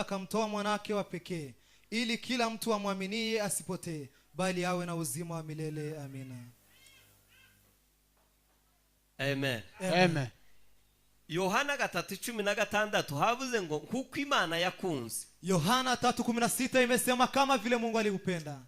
Akamtoa mwanake wa pekee ili kila mtu amwaminie asipotee, bali awe na uzima wa milele. Amina. Amen. Amen. Yohana 3:16 havuze ngo kuko Imana yakunze. Yohana 3:16 imesema kama vile Mungu aliupenda.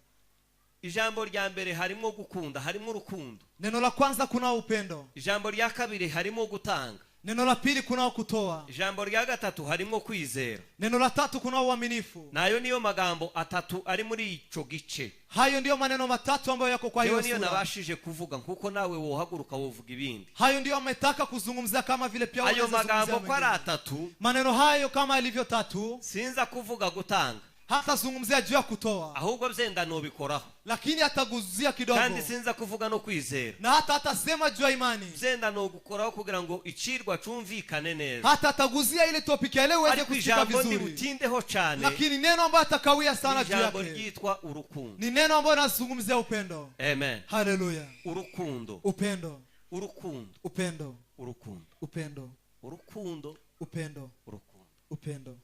Ijambo rya mbere harimo gukunda, harimo urukundo. Neno la kwanza kuna upendo. Ijambo rya kabiri harimo gutanga. Neno la pili kuna kutoa. Ijambo rya gatatu harimo kwizera. Neno la tatu kuna uaminifu. Nayo niyo magambo atatu ari muri ico gice. Hayo ndiyo maneno matatu ambayo yako kwa hiyo niyo sura. Nabashije kuvuga nkuko nawe wohaguruka wovuga ibindi. Hayo ndiyo ametaka kuzungumzia kama vile pia Ayo unaweza magambo zungumzia ko ari mengine. atatu. Maneno hayo kama yalivyo tatu. Sinza kuvuga gutanga. Hata zungumzia juu ya kutoa. Ahubwo byenda nobikoraho. Lakini ataguzia kidogo. Kandi sinza kuvuga no kwizera. Na hata atasema juu ya imani. Byenda no gukoraho kugira ngo icirwa cumvikane neza. Hata ataguzia ile topic ya leo uweze Ariko kushika ijambo vizuri. ndibutindeho cyane. Lakini neno ambalo atakawia sana juu Ijambo yake ryitwa urukundo. ni neno ambalo nazungumzia upendo. Amen. Haleluya. Urukundo. Upendo. Urukundo. Upendo. Urukundo. Upendo. Urukundo. Upendo. Urukundo. Upendo.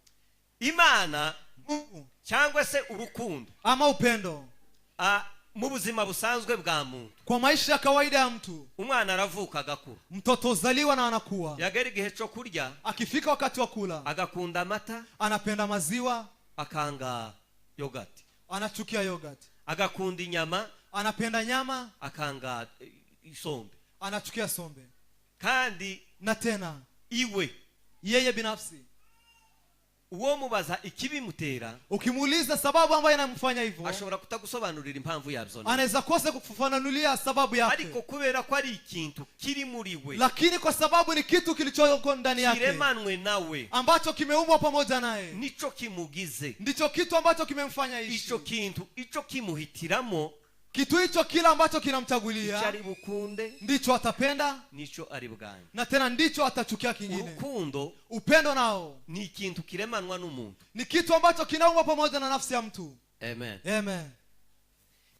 Imana Mungu cyangwa se urukundo ama upendo mu buzima busanzwe bwa muntu. Kwa maisha ya kawaida ya mtu, Umwana aravuka agakura. mtoto uzaliwa na anakuwa. Yagera igihe cyo kurya, akifika wakati wa kula, agakunda amata, anapenda maziwa, akanga yogurt, anachukia yogurt, agakunda inyama, anapenda nyama, akanga isombe, anachukia sombe. Kandi na tena iwe yeye binafsi uwo mubaza ikibimutera, ukimuuliza sababu ambayo inamfanya hivyo, ashobora kutagusobanurira impamvu yabyo. anaweza kosa kukufafanulia sababu yake. Ariko kubera ko ari ikintu kiri muri we, lakini kwa sababu ni kitu kilichoko ndani yake, kiremanwe nawe, ambacho kimeumbwa pamoja naye, nico kimugize, ndicho kitu ambacho kimemfanya ishi. Ico kintu ico kimuhitiramo, kitu hicho kila ambacho kinamchagulia, ico ari bukunde, ndicho atapenda, nico ari bwange, na tena ndicho atachukia kingine. Urukundo upendo nao ni ikintu kiremanwa n'umuntu, ni kitu ambacho kinaumwa pamoja na nafsi ya mtu. Amen. Amen.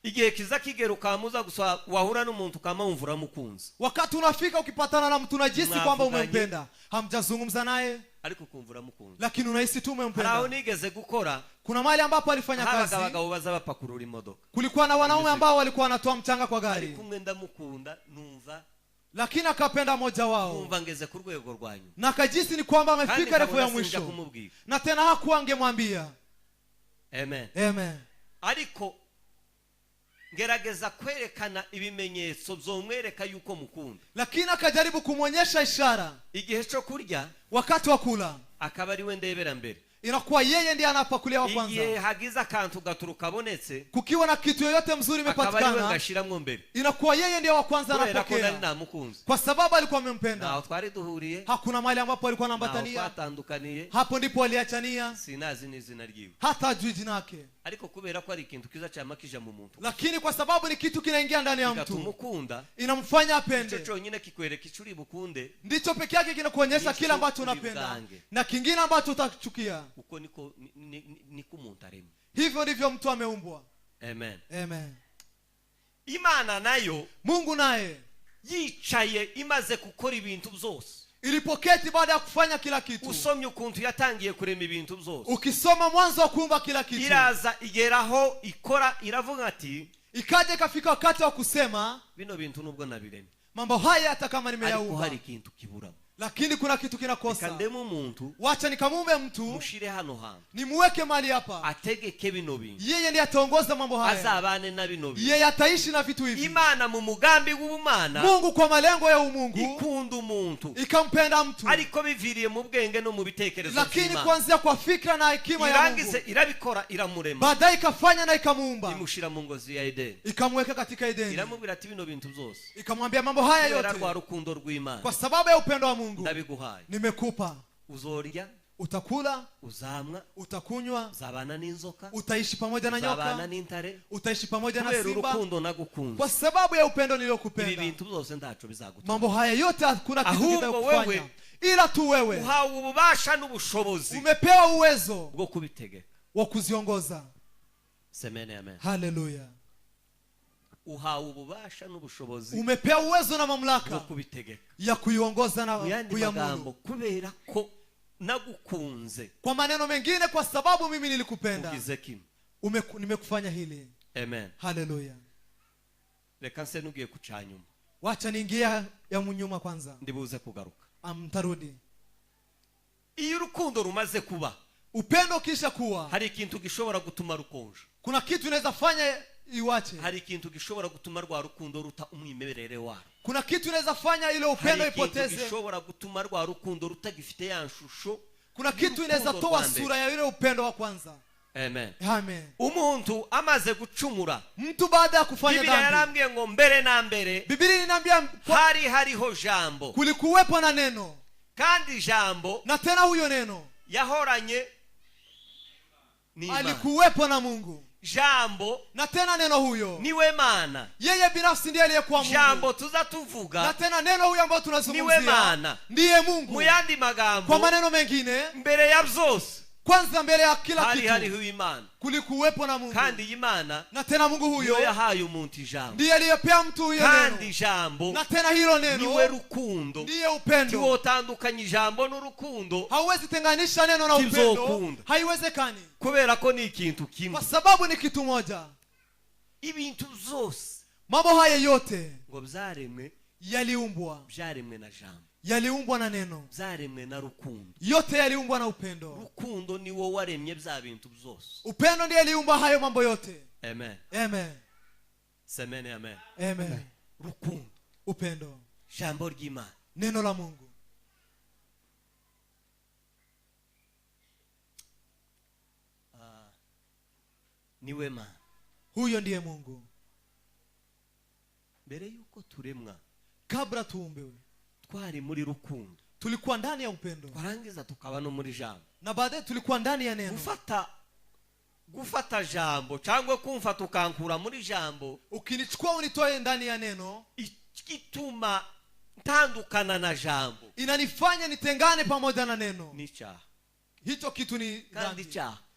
Igihe kiza kigera ukamuza gusa wahura n'umuntu ukamwumva uramukunze. Wakati unafika ukipatana na mtu unajisi Mnavuganye. kwamba umempenda, hamjazungumza naye, ariko ukumva uramukunze. lakini unahisi tu umempenda. Hari aho nigeze gukora, Kuna mahali ambapo alifanya habaga kazi, abagabo baza bapakurura imodoka. kulikuwa na wanaume ambao walikuwa wanatoa mchanga kwa gari, Ariko umwe ndamukunda, numva lakini akapenda mmoja wao, numva ngeze ku rwego rwanyu, na akajisi ni kwamba Kandi amefika refu ya nkabona sinja mwisho, kumubwira. na tena hakuwa angemwambia. Amen. Amen. Ariko ngerageza kwerekana ibimenyetso byomwereka yuko mukunda. Lakini akajaribu kumwonyesha ishara. Igihe cyo kurya, wakati wa kula, akaba ari we ndebera mbere. inakuwa yeye ndiye anapakulia wa kwanza. Igihe hagize akantu gaturuka kabonetse, kukiwa na kitu yoyote mzuri akaba ari we imepatikana, ngashiramwo mbere. inakuwa yeye ndiye wa kwanza Kubera ko nari anapokea, namukunze. kwa sababu alikuwa amempenda. Ntaho twari duhuriye, Hakuna mahali ambapo alikuwa ntaho anambatania, twatandukaniye, hapo ndipo aliachania, sinazi n'izina ryiwe. hata ajui jina lake. Ariko kubera ko ari ikintu kiza cyama kija mu muntu, Lakini kwa sababu ni kitu kinaingia ndani ya mtu, kigatuma ukunda, inamfanya apende. Ico cyonyine kikwereka ico uri bukunde, Ndicho peke yake kinakuonyesha Ndicho kile ambacho uri unapenda bwange. na kingine ambacho utachukia. Uko niko, niko umuntu aremwe. Hivyo ndivyo mtu ameumbwa. Amen. Amen. Imana nayo, Mungu naye yicaye imaze gukora ibintu byose, ilipoketi baada ya kufanya kila kitu, usomye ukuntu yatangiye kurema ibintu byose, ukisoma mwanzo wa kuumba kila kitu, iraza igeraho ikora, iravuga ati, ikaja ikafika wakati wa kusema, bino bintu nubwo nabiremye, mambo haya hata kama ariko nimeyaumba, hari ikintu kiburamo. lakini kuna kitu kinakosa. Reka ndeme umuntu, Wacha nikamuumbe mtu, mushire hano hantu, nimuweke mahali hapa, ategeke bino bintu, yeye ndiye ataongoza mambo haya, azabane na bino bintu. yeye ataishi na vitu hivi. Imana mu mugambi w'ubumana, Mungu kwa malengo ya umungu ikunda umuntu, ikampenda mtu, ariko biviriye mu bwenge no mu bitekerezo lakini by'Imana. kuanzia kwa fikra na hekima ya Mungu, Irangize irabikora, iramurema, baadaye ikafanya na ikamuumba, imushira mu ngozi ya Edeni, ikamweka katika Edeni, iramubwira ati bino bintu byose ikamwambia mambo haya kubera yote rwa rukundo rw'Imana kwa sababu ya upendo wa Mungu ndabiguhaye. nimekupa. Uzorya, Utakula, uzamwa, utakunywa, uzabana n'inzoka, utaishi pamoja na uzabana nyoka, n'intare, utaishi pamoja na kubera simba, urukundo nagukunze. kwa sababu ya upendo Ibi niliyokupenda. bintu byose ntaco bizagutwara. Mambo haya yote hakuna kitu Ahubwo kitakufanya, wewe ila tu wewe uhawe ububasha n'ubushobozi umepewa uwezo bwo kubitegeka. wa kuziongoza. Semene amen. Haleluya. Uhawe ububasha n'ubushobozi Umepewa uwezo na bwo mamlaka kubitegeka. ya kuiongoza na Mu yandi kuiamuru. magambo, kubera ko nagukunze. Kwa maneno mengine, kwa sababu mimi nilikupenda, nimekufanya hili. Amen. Haleluya. Reka nse nugiye kucanyuma. Wacha niingia ya munyuma kwanza. Ndibuze kugaruka. Amtarudi. Iyo urukundo rumaze kuba, upendo kisha kuwa, hari ikintu gishobora gutuma rukonja. Kuna kitu inaweza fanya iwache. Hari ikintu gishobora gutuma rwa rukundo ruta umwimerere warwo. Kuna kitu inaweza fanya ile upendo ipoteze. Hari ikintu gishobora gutuma rwa rukundo rutagifite ya nshusho. Kuna kitu inaweza toa sura ya ile upendo wa kwanza. Amen. Amen. Umuntu amaze gucumura, mtu baada ya kufanya dhambi, Biblia yarambwiye ngo mbere na mbere, Biblia inaniambia hari hariho jambo, kulikuwepo na neno, kandi jambo, na tena huyo neno yahoranye ni alikuwepo na Mungu. Jambo, na tena neno huyo niwe mana, yeye binafsi ndiye aliyekuwa Mungu. Jambo tuza tuvuga, na tena neno huyo ambao tunazungumzia niwe mana, ndiye Mungu. Muyandi magambo, kwa maneno mengine, mbere ya byose, kwanza mbele ya kila kitu, hari Imana, kulikuwepo na Mungu. Kandi Imana, na tena Mungu huyo yahaye umuntu ijambo, ndiye aliyepea mtu huyo neno. Kandi jambo, na tena hilo neno niwe rukundo, ndiye upendo. Tiwotandukanya ijambo n'urukundo, hauwezi tenganisha neno na upendo, haiwezekani. Kubera ko ni ikintu kimwe, kwa sababu ni kitu moja. Ibintu byose, mambo haya yote, ngo byaremwe, yaliumbwa, byaremwe na jambo, yaliumbwa na neno, byaremwe na rukundo. Yote yaliumbwa na upendo. Rukundo ni wo waremye bya bintu byose. Upendo ndiye aliumba hayo mambo yote. Amen. Amen. Semene amen. Amen. Rukundo, upendo, jambo ry'Imana, neno la Mungu. Niwe mana, huyo ndiye Mungu. Mbere yuko turemwa, kabla tuumbewe, twari muri rukundo, tulikuwa ndani ya upendo, twarangiza tukaba no muri jambo, na baadaye tulikuwa ndani ya neno. Gufata jambo cyangwa kumfata ukankura muri jambo, ukinichukua unitoe ndani ya neno, igituma ntandukana na jambo, inanifanya nitengane pamoja na neno, ni cyaha. Hicho kitu ni dhambi,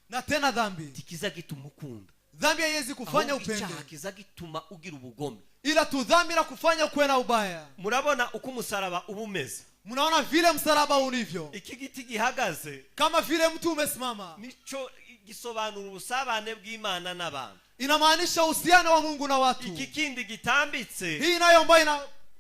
na tena dhambi tikiza gituma ukunda. Dhambi haiwezi kufanya upende, icyaha kiza gituma ugira ubugome, ila tu dhambi la kufanya kuwe na ubaya. Murabona uko umusaraba ubumeze, mnaona vile msalaba ulivyo, iki giti gihagaze, kama vile mtu umesimama, nico gisobanura ubusabane bw'Imana n'abantu, inamaanisha uhusiano wa Mungu na watu. Iki kindi gitambitse, hii nayo ambayo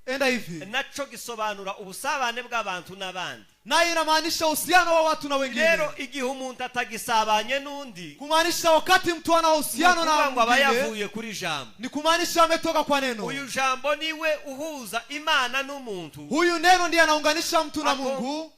inaenda hivi, naco gisobanura ubusabane bw'abantu n'abandi, nayo inamaanisha uhusiano wa watu na wengine. Rero igihe umuntu atagisabanye n'undi, kumaanisha wakati mtu ana uhusiano na mwingine, yavuye kuri jambo, ni kumaanisha ametoka kwa neno. Uyu jambo niwe uhuza Imana n'umuntu, huyu neno ndiye anaunganisha mtu na Mungu.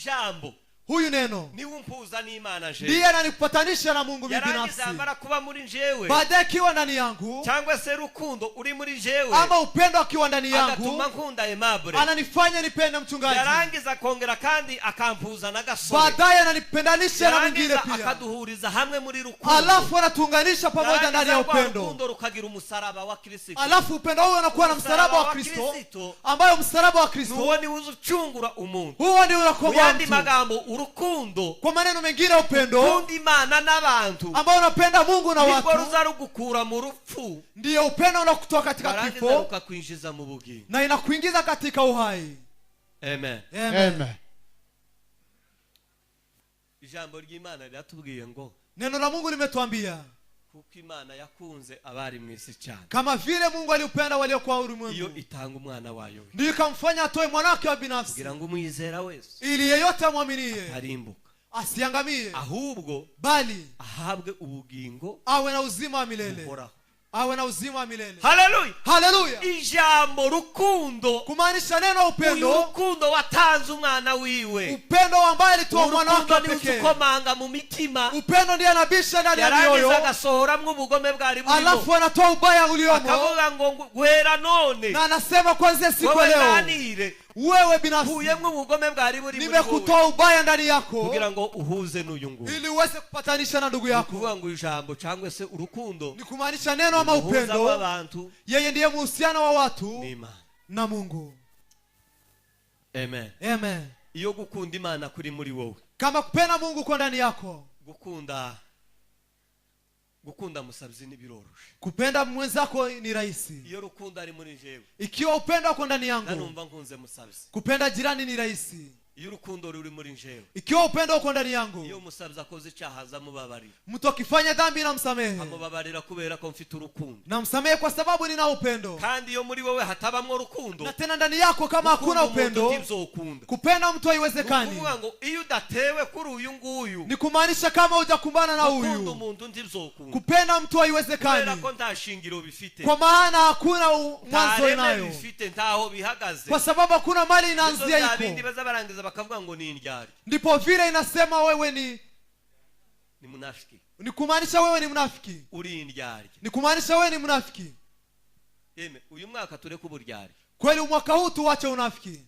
Jambo, huyu neno niwe umpuza n'Imana je, ndiye ananipatanisha na Mungu mimi binafsi. Yarangiza kuba muri jewe, baadaye kiwa ndani yangu, cyangwa se rukundo uri muri jewe, ama upendo akiwa ndani yangu, agatuma nkunda Aimable, ananifanya nipende mchungaji. Yarangiza kongera kandi akampuza na gasore, baadaye ananipendanisha na mwingine pia, akaduhuriza hamwe muri rukundo, alafu anatuunganisha pamoja ndani ya upendo. Rukundo rukagira umusaraba wa Kristo, alafu upendo huo unakuwa na msalaba wa Kristo, ambayo msalaba wa Kristo huo ni uzuchungura umuntu, huo ndio unakomboa mtu. Magambo urukundo, kwa maneno mengine upendo, ukunda Imana n'abantu, ambao unapenda Mungu na watu, nirwo ruzarugukura mu rupfu, ndio upendo unakutoa katika kifo, rukakwinjiza mu bugingo, na inakuingiza katika uhai. Amen. Amen. Amen. Ijambo ry'Imana riratubwiye ngo, neno la Mungu limetuambia, kuko Imana yakunze abari mu isi cyane, kama vile Mungu aliupenda waliokuwa ulimwengu, iyo itanga umwana wayo, ndiyo ikamfanya atoe mwanake wa binafsi, kugira ngo umwizera wese, ili yeyote amwaminie atarimbuka, asiangamie, ahubwo bali ahabwe ubugingo, awe na uzima wa milele, buhoraho. awe na uzima wa milele. Haleluya. Haleluya. Ijambo rukundo, kumaanisha neno upendo, uyu rukundo watanze umwana wiwe, upendo ambaye alitoa mwana wake pekee, ukomanga mu mitima, upendo ndiye anabisha ndani ya mioyo, yarangiza agasohoramwo ubugome bwari burimo, alafu anatoa ubaya uliomo, akavuga ngo guhera none, na anasema kuanzia siku leo, wewe binafsi huyemwe ubugome bwari buri muri wowe, nimekutoa ubaya ndani yako, kugira ngo uhuze n'uyu nguyu, ili uweze kupatanisha na ndugu yako. Kuvuga ngo ijambo cyangwa se urukundo ni kumaanisha neno ama upendo, yeye ndiye muhusiano wa watu na Mungu. Amen. Amen. Iyo gukunda Imana kuri muri wowe, kama kupenda Mungu kwa ndani yako, gukunda musabzi ni biroroshe, kupenda mwenzako ni rahisi. Iyo rukundo ari muri jewe, ikiwa upendo uko ndani yangu, nanumva nkunze musabzi, kupenda jirani ni rahisi. Iyo urukundo ruri muri njewe, Ikiwa upendo uko ndani iyo yangu, umusabyi akoze icyaha azamubabarira. Mtu akifanya dhambi namsamehe. Amubabarira kubera ko mfite urukundo. Namsamehe kwa sababu nina upendo. Kandi iyo muri wowe hatabamwo urukundo, Na tena ndani yako kama hakuna gukunda umuntu upendo, ntibyokunda. Kupenda mtu Ni haiwezekani. ukuvuga ngo iyo udatewe kuri uyu nguyu, Ni kumaanisha kama hujakumbana na gukunda huyu, umuntu ntibyokunda, kupenda mtu kubera haiwezekani, ko nta shingiro bifite, kwa maana hakuna nta mwanzo reme inayo, bifite, ntaho bihagaze. Kwa sababu hakuna mali Izo inaanzia bya bindi iko. baza barangiza bakavuga ngo ni indyarya. Ndipo vile inasema wewe ni Ni munafiki. Ni kumaanisha wewe ni mnafiki. Uri indyarya. Ni kumaanisha wewe ni mnafiki. Yeme, uyu mwaka tureke uburyarya. Kweli mwaka huu tuwache unafiki.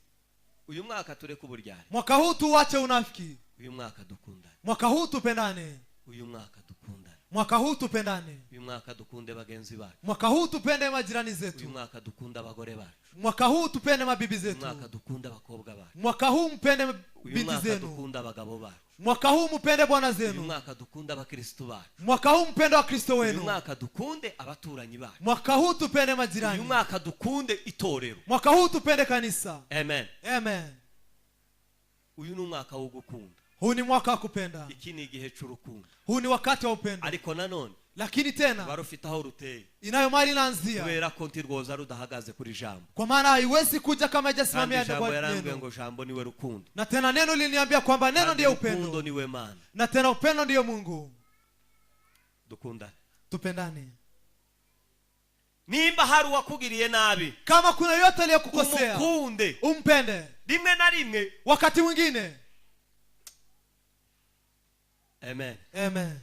Uyu mwaka tureke uburyarya. Mwaka huu tuwache unafiki. Uyu mwaka dukundane. Mwaka huu tupendane. Uyu mwaka dukundane. Mwaka huu tupendane. Uyu mwaka dukunde bagenzi bacu. Mwaka huu tupende majirani Uyu zetu. mwaka dukunde abagore bacu. Mwaka huu tupende mabibi Uyu zetu. mwaka dukunde abakobwa bacu. Mwaka huu mpende Uyu binti mwaka zenu. dukunde abagabo bacu. Mwaka huu mpende bwana Uyu zenu. mwaka dukunde abakristu bacu. Mwaka huu mpende wakristo Uyu wenu. mwaka dukunde abaturanyi bacu. Mwaka huu tupende Uyu majirani. mwaka dukunde itorero. Mwaka huu tupende kanisa. Amen. Amen. Uyu ni umwaka wo gukunda. Huu ni mwaka wa kupenda. Iki ni igihe cy'urukundo. Huu ni wakati wa upendo. Ariko nanone Lakini tena ruba rufite aho ruteye, inayo mali inaanzia, kubera ko ntirwoza rudahagaze kuri jambo. Kwa maana haiwezi kuja kama Kandi haijasimamia ijambo kwa yarambwiye neno. ngo jambo niwe rukundo. Na tena neno liliniambia kwamba neno Kandi ndiyo rukundo upendo, niwe Mana. Na tena upendo ndiyo Mungu. Dukundane. Tupendane. Nimba hari uwakugiriye nabi, Kama kuna yote aliyekukosea, umukunde. Umpende. Rimwe na rimwe, Wakati mwingine, amen, amen,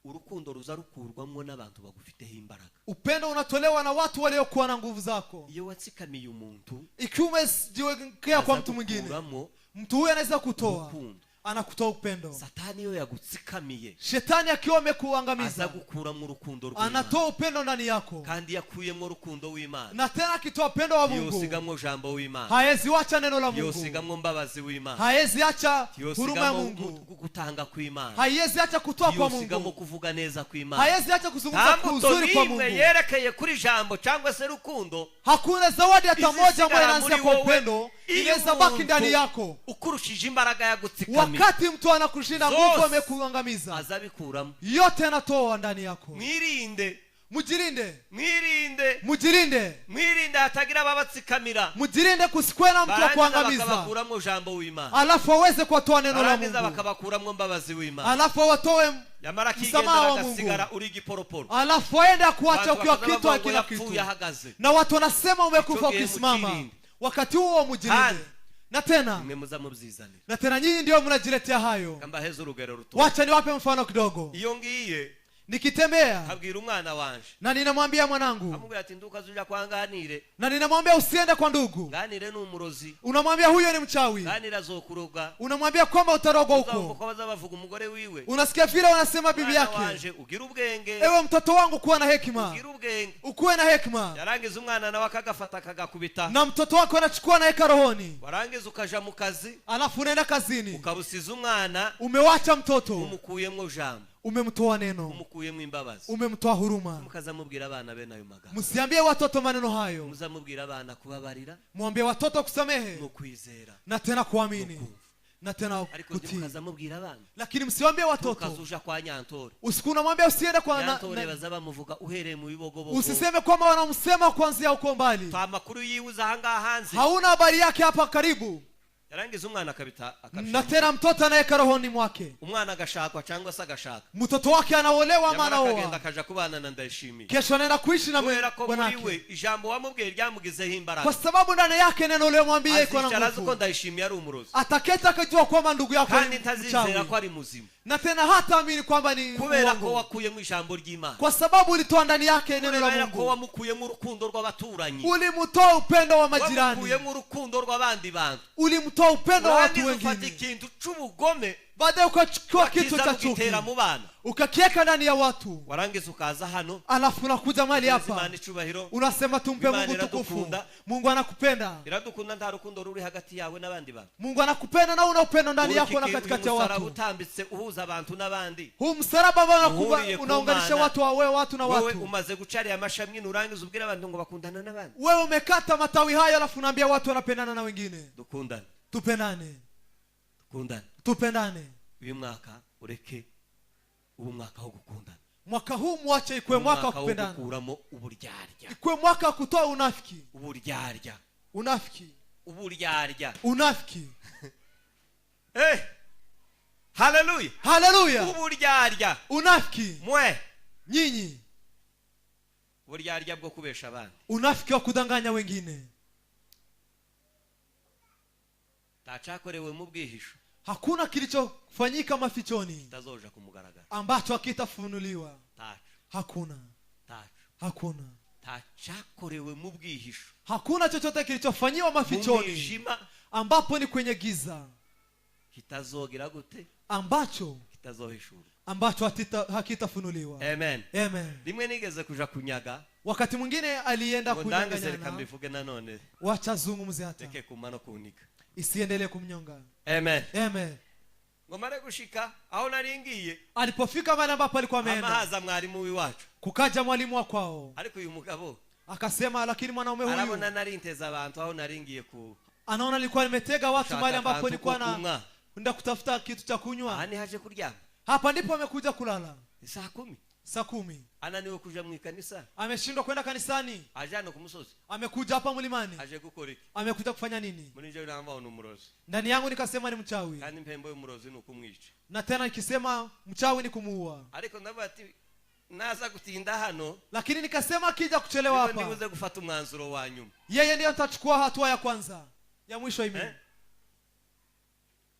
urukundo ruza rukurwamo n'abantu bagufiteho imbaraga. Upendo unatolewa na watu waliokuwa na nguvu zako. Iyo watsikamiye umuntu, Ikiwa umejiwekea kwa aza mtu mwingine, gukuramo mtu huyu anaweza kutoa, urukundo. Anakutoa upendo. Satani iyo yagutsikamiye, Shetani akiwa aza amekuangamiza, gukuramo urukundo rw'Imana. Anatoa upendo ndani yako. Kandi iyo akuyemo urukundo w'Imana, Na tena akitoa upendo wa Mungu, yosigamwo jambo w'Imana, haezi wacha neno la Mungu, yosigamo mbabazi w'Imana, haezi acha huruma ya yosigamo Mungu, gutanga kw'Imana, haiwezi acha kutoa kwa yosigamo Mungu, kuvuga neza kw'Imana. Haiwezi acha Nta kuzungumza mbuto uzuri kwa n'imwe Mungu. yerekeye kuri jambo cyangwa se rukundo Hakuna zawadi hata moja ambayo izisigara inaanzia muri kwa wowe upendo iyo inaweza baki umuntu ndani yako. ukurushije imbaraga yagutsikamiye, Wakati mtu anakushinda zose nguvu, amekuangamiza, azabikuramo. Yote anatoa ndani yako. Mwirinde. Mjilinde. Mwirinde. Mjilinde. Mwirinde hatagira ababatsikamira, Mjilinde kusikwe na mtu wa barangiza kuangamiza, bakabakuramo jambo w'Imana, alafu aweze kuwatoa neno la barangiza Mungu, bakabakuramo mbabazi w'Imana, alafu awatoe yamara msamaha akigendera wa Mungu, agasigara uri igiporoporo. Alafu aende akuacha Abantu ukiwa bakaza kitu bavuga ngo hakina yapfuye kitu, ahagaze. Na watu wanasema umekufa Icyo gihe ukisimama. mukirinde. Wakati huo mjilinde. Kandi Na tena, mwe muza mubyizanira. Na tena nyinyi ndio mnajiletea hayo. Kambaheze urugero ruto. Wacha niwape mfano kidogo. Iyo ngiye Nikitembea nkabwira umwana wanje, na ninamwambia mwanangu, amubwira ati nduka uja kwa Nganire. Na ninamwambia usiende kwa ndugu. Nganire ni umurozi. Unamwambia huyo ni mchawi. Nganire azokuroga. Unamwambia kwamba utarogwa Uzumva huko. ko baza bavuga umugore wiwe. Unasikia vile wanasema bibi Mwana yake. wanje ugira ubwenge. Ewe mtoto wangu, kuwa na hekima. Ugira ubwenge. Ukuwe na hekima. Yarangiza umwana nawe akagafata akagakubita. Na mtoto wako anachukua naweka rohoni. Warangiza ukaja mu kazi, Alafu unaenda kazini, ukabusiza umwana, umewacha mtoto, umukuyemo jambo, umemtoa neno, umukuyemo imbabazi. Umemtoa huruma. Mukazamubwira abana bene ayo magambo. Msiambie watoto maneno hayo. Muzamubwira abana kubabarira Mwambie watoto kusamehe no kwizera, na tena kuamini na tena ariko kutii. ntimukazamubwira abana Lakini msiwambie watoto, tukazuja kwa Nyantore. Usiku unamwambia usiende kwa Nyantore na, baza bamuvuga uhereye mu Bibogobogo. Usiseme kwamba wanamsema kuanzia huko mbali. Nta makuru yiwe ahangaha hanze. Hauna habari yake hapa karibu. Yarangiza umwana akabita Na akabishira. tena mtoto anaweka rohoni mwake. Umwana agashakwa cyangwa se agashaka, Mtoto wake anaolewa ama yamara akagenda anaoa, akaja kubana na Ndayishimiye, kesho anaenda kuishi na kubera ko muri bwanake, we ijambo wamubwiye ryamugizeho imbaraga. Kwa sababu ndani yake neno uliyomwambia iko Azicara na azi ko nguvu. Ndayishimiye ari umurozi, Ataketa akajua kwamba ndugu yako kandi ni ntazizera mchawi, ko ari muzima, na tena hataamini kwamba ni kubera ko uongo, wakuyemo ijambo ry'Imana, kwa sababu ulitoa ndani yake neno la kubera ko Mungu. wamukuyemo urukundo rw'abaturanyi, Ulimtoa upendo wa majirani, wamukuyemo urukundo rw'abandi bantu. Ulimtoa upendo wa watu Urangiza ufata wengine. ikintu c'ubugome, Baadaye ukachukua kitu Ukiza cha chuki ugitera mu bana, ukakiweka ndani ya watu, warangiza ukaza hano, alafu unakuja mahali hapa Imana icubahiro, unasema tumpe Imana Mungu tukufu. iradukunda. Mungu anakupenda, iradukunda, nta rukundo ruri hagati yawe n'abandi bantu. Mungu anakupenda na una upendo ndani yako na Uyu katikati ya musaraba watu. utambitse uhuza abantu n'abandi, Huu msalaba ambao Uhuriye ku unaunganisha Mana. watu wa wewe, watu na Wowe watu. umaze guca ariya mashami, nurangiza ubwira abantu ngo bakundana n'abandi. Wewe umekata matawi hayo, alafu unaambia watu wanapendana na wengine. Dukundane, Tupendane, dukundane. tupendane. Uyu mwaka ureke ubu mwaka wo gukundana, Mwaka huu mwache ikuwe mwaka wa umwaka wo kupendana, gukuramo uburyarya, ikuwe mwaka wa kutoa unafiki, uburyarya, unafiki, uburyarya. unafiki. Eh, haleluya! Haleluya! Uburyarya. Unafiki. Mwe Nyinyi, uburyarya bwo kubesha abandi. unafiki wa kudanganya wengine. Ntacakorewe mu bwihisho Hakuna kilichofanyika mafichoni kitazoja ku mugaragaro. ambacho hakitafunuliwa. Ntaco, Hakuna, ntaco, hakuna, ntacakorewe mu bwihisho, hakuna chochote kilichofanyiwa mu mafichoni mwijima, ambapo ni kwenye giza, kitazogira gute? ambacho Kitazohishurwa. ambacho hakitafunuliwa. Amen. Amen. Rimwe nigeze kuja kunyaga, Wakati mwingine alienda ngo ndangize, reka kunyang'anyana. mbivuge nanone, Wacha zungumze hata reke kuma no kunika. isiendelee kumnyonga. Amen. Amen. Ngo mare gushika aho nari ngiye, Alipofika mahali ambapo alikuwa ameenda, amahaza mwarimu w'iwacu. kukaja mwalimu wa kwao, Ariko uyu mugabo akasema, lakini mwanaume huyu arabona nari nteze abantu aho nari ngiye ku anaona nilikuwa nimetega watu gushaka mahali ambapo akantu nilikuwa ko na kunywa. kwenda kutafuta kitu cha Aha kunywa. nihaje kuryama Hapa ndipo amekuja kulala saa 10, saa 10. Ananiwe kuja mu ikanisa, Ameshindwa kwenda kanisani, aje hano ku musozi, amekuja hapa mlimani. Aje gukora iki? Amekuja kufanya nini? Muri nje namba ni umurozi, Ndani yangu nikasema ni mchawi, kandi impembo y'umurozi ni ukumwica. na tena nikisema mchawi ni kumuua. Ariko ndavuga ati naza gutinda hano, Lakini nikasema akija kuchelewa nibwo hapa, ndibuze gufata umwanzuro wa nyuma. yeye ndiyo nitachukua hatua ya kwanza ya mwisho imi, Eh?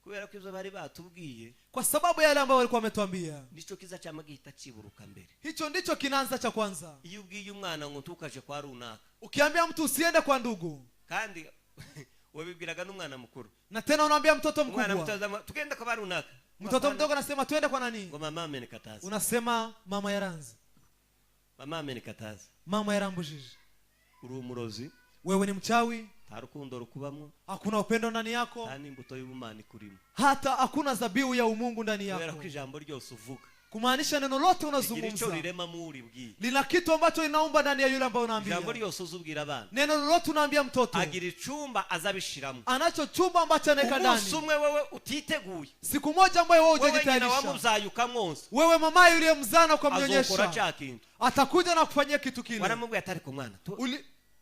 Kubera ko ibyo bari batubwiye, kwa sababu yale ambayo walikuwa wametuambia, nico kiza cyama gihita ciburuka mbere. hicho ndicho kinaanza cha kwanza. Iyo ubwiye umwana ngo ntukaje kwa runaka, Ukiambia mtu usiende kwa ndugu, kandi wabibwiraga n'umwana mukuru, na tena unaambia mtoto umwana mkubwa, muto azama, tugende kwa runaka, mtoto mdogo anasema tuende kwa nani, ngo mama amenikataza, unasema mama yaranze, mama amenikataza. mama yarambujije. Uri umurozi, Wewe ni mchawi, nta rukundo rukubamwo, hakuna upendo ndani yako, nta n'imbuto y'ubumana ikurimo, hata hakuna zabiu ya umungu ndani kubera yako. ko ijambo ryose uvuga Kumaanisha neno lote rigira icyo unazungumza rirema mu uribwiye. lina kitu ambacho linaumba ndani ya yule ambaye Ijambo unaambia. ryose uzubwira abana, Neno lolote unaambia mtoto, agira icumba azabishiramo. anacho chumba ambacho anaweka Umunsi ndani. umwe wewe utiteguye, Siku moja ambayo wewe wewe nyina hujajitayarisha, wamubyaye ukamwonsa, wewe mamaye uliyemzaa azokora ukamnyonyesha, cya kintu. atakuja na kufanyia kitu kile. Waramubwiye ati ariko mwana,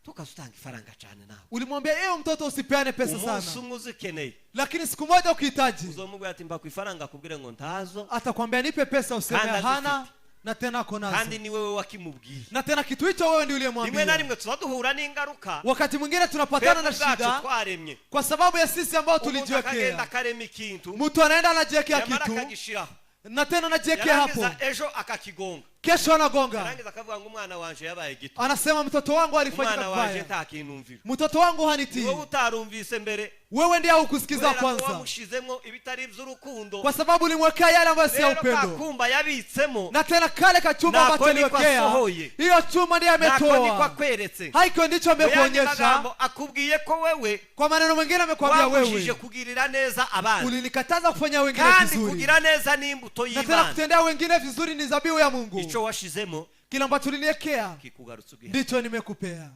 tukaza utanga ifaranga cyane nawe, Ulimwambia ewe mtoto usipeane pesa umunsi sana, umwe uzikeneye lakini siku moja ukihitaji, uzomubwira ati mba ku ifaranga, akubwire ngo ntazo, atakwambia nipe pesa, useme Kandi hana, azifite. na tena ako nazo, kandi ni wewe wakimubwiye. na tena kitu hicho wewe ndiye Rimwe na uliyemwambia. rimwe tuza duhura n'ingaruka Wakati mwingine tunapatana na twebwe ubwacu shida twaremye. kwa sababu ya sisi ambao Umuntu akagenda tulijiwekea. akarema ikintu, Mtu anaenda anajiwekea yamara kitu akagishiraho, na tena anajiwekea hapo, yarangiza ejo akakigonga, kesho anagonga, yarangiza akavuga ngo umwana wanje yabaye gito, anasema mtoto wangu alifanyika umwana wanje vibaya, nta kintu mvira. mtoto wangu hanitii. Wowe utarumvise mbere, Wewe ndiye haukusikiza kubera ko kwanza, wamushizemo ibitari iby'urukundo. kwa sababu ulimwekea yale ambayo si ya Rero upendo, kakumba yabitsemo, na tena kale kachuma Nako ambacho niko aliwekea, asohoye. hiyo chuma ndiye nako niko ametoa, akweretse. haiko ndicho Mu yandi amekuonyesha. magambo akubwiye ko wewe Kwa maneno mengine amekwambia wabujije wewe kugirira neza abandi, ulinikataza kufanya wengine kandi vizuri, kugira neza ni imbuto na tena y'Imana. kutendea wengine vizuri ni zabihu ya Mungu. Ico washizemo Kile ambacho uliniwekea kikugarutse ugihari, ndicho nimekupea,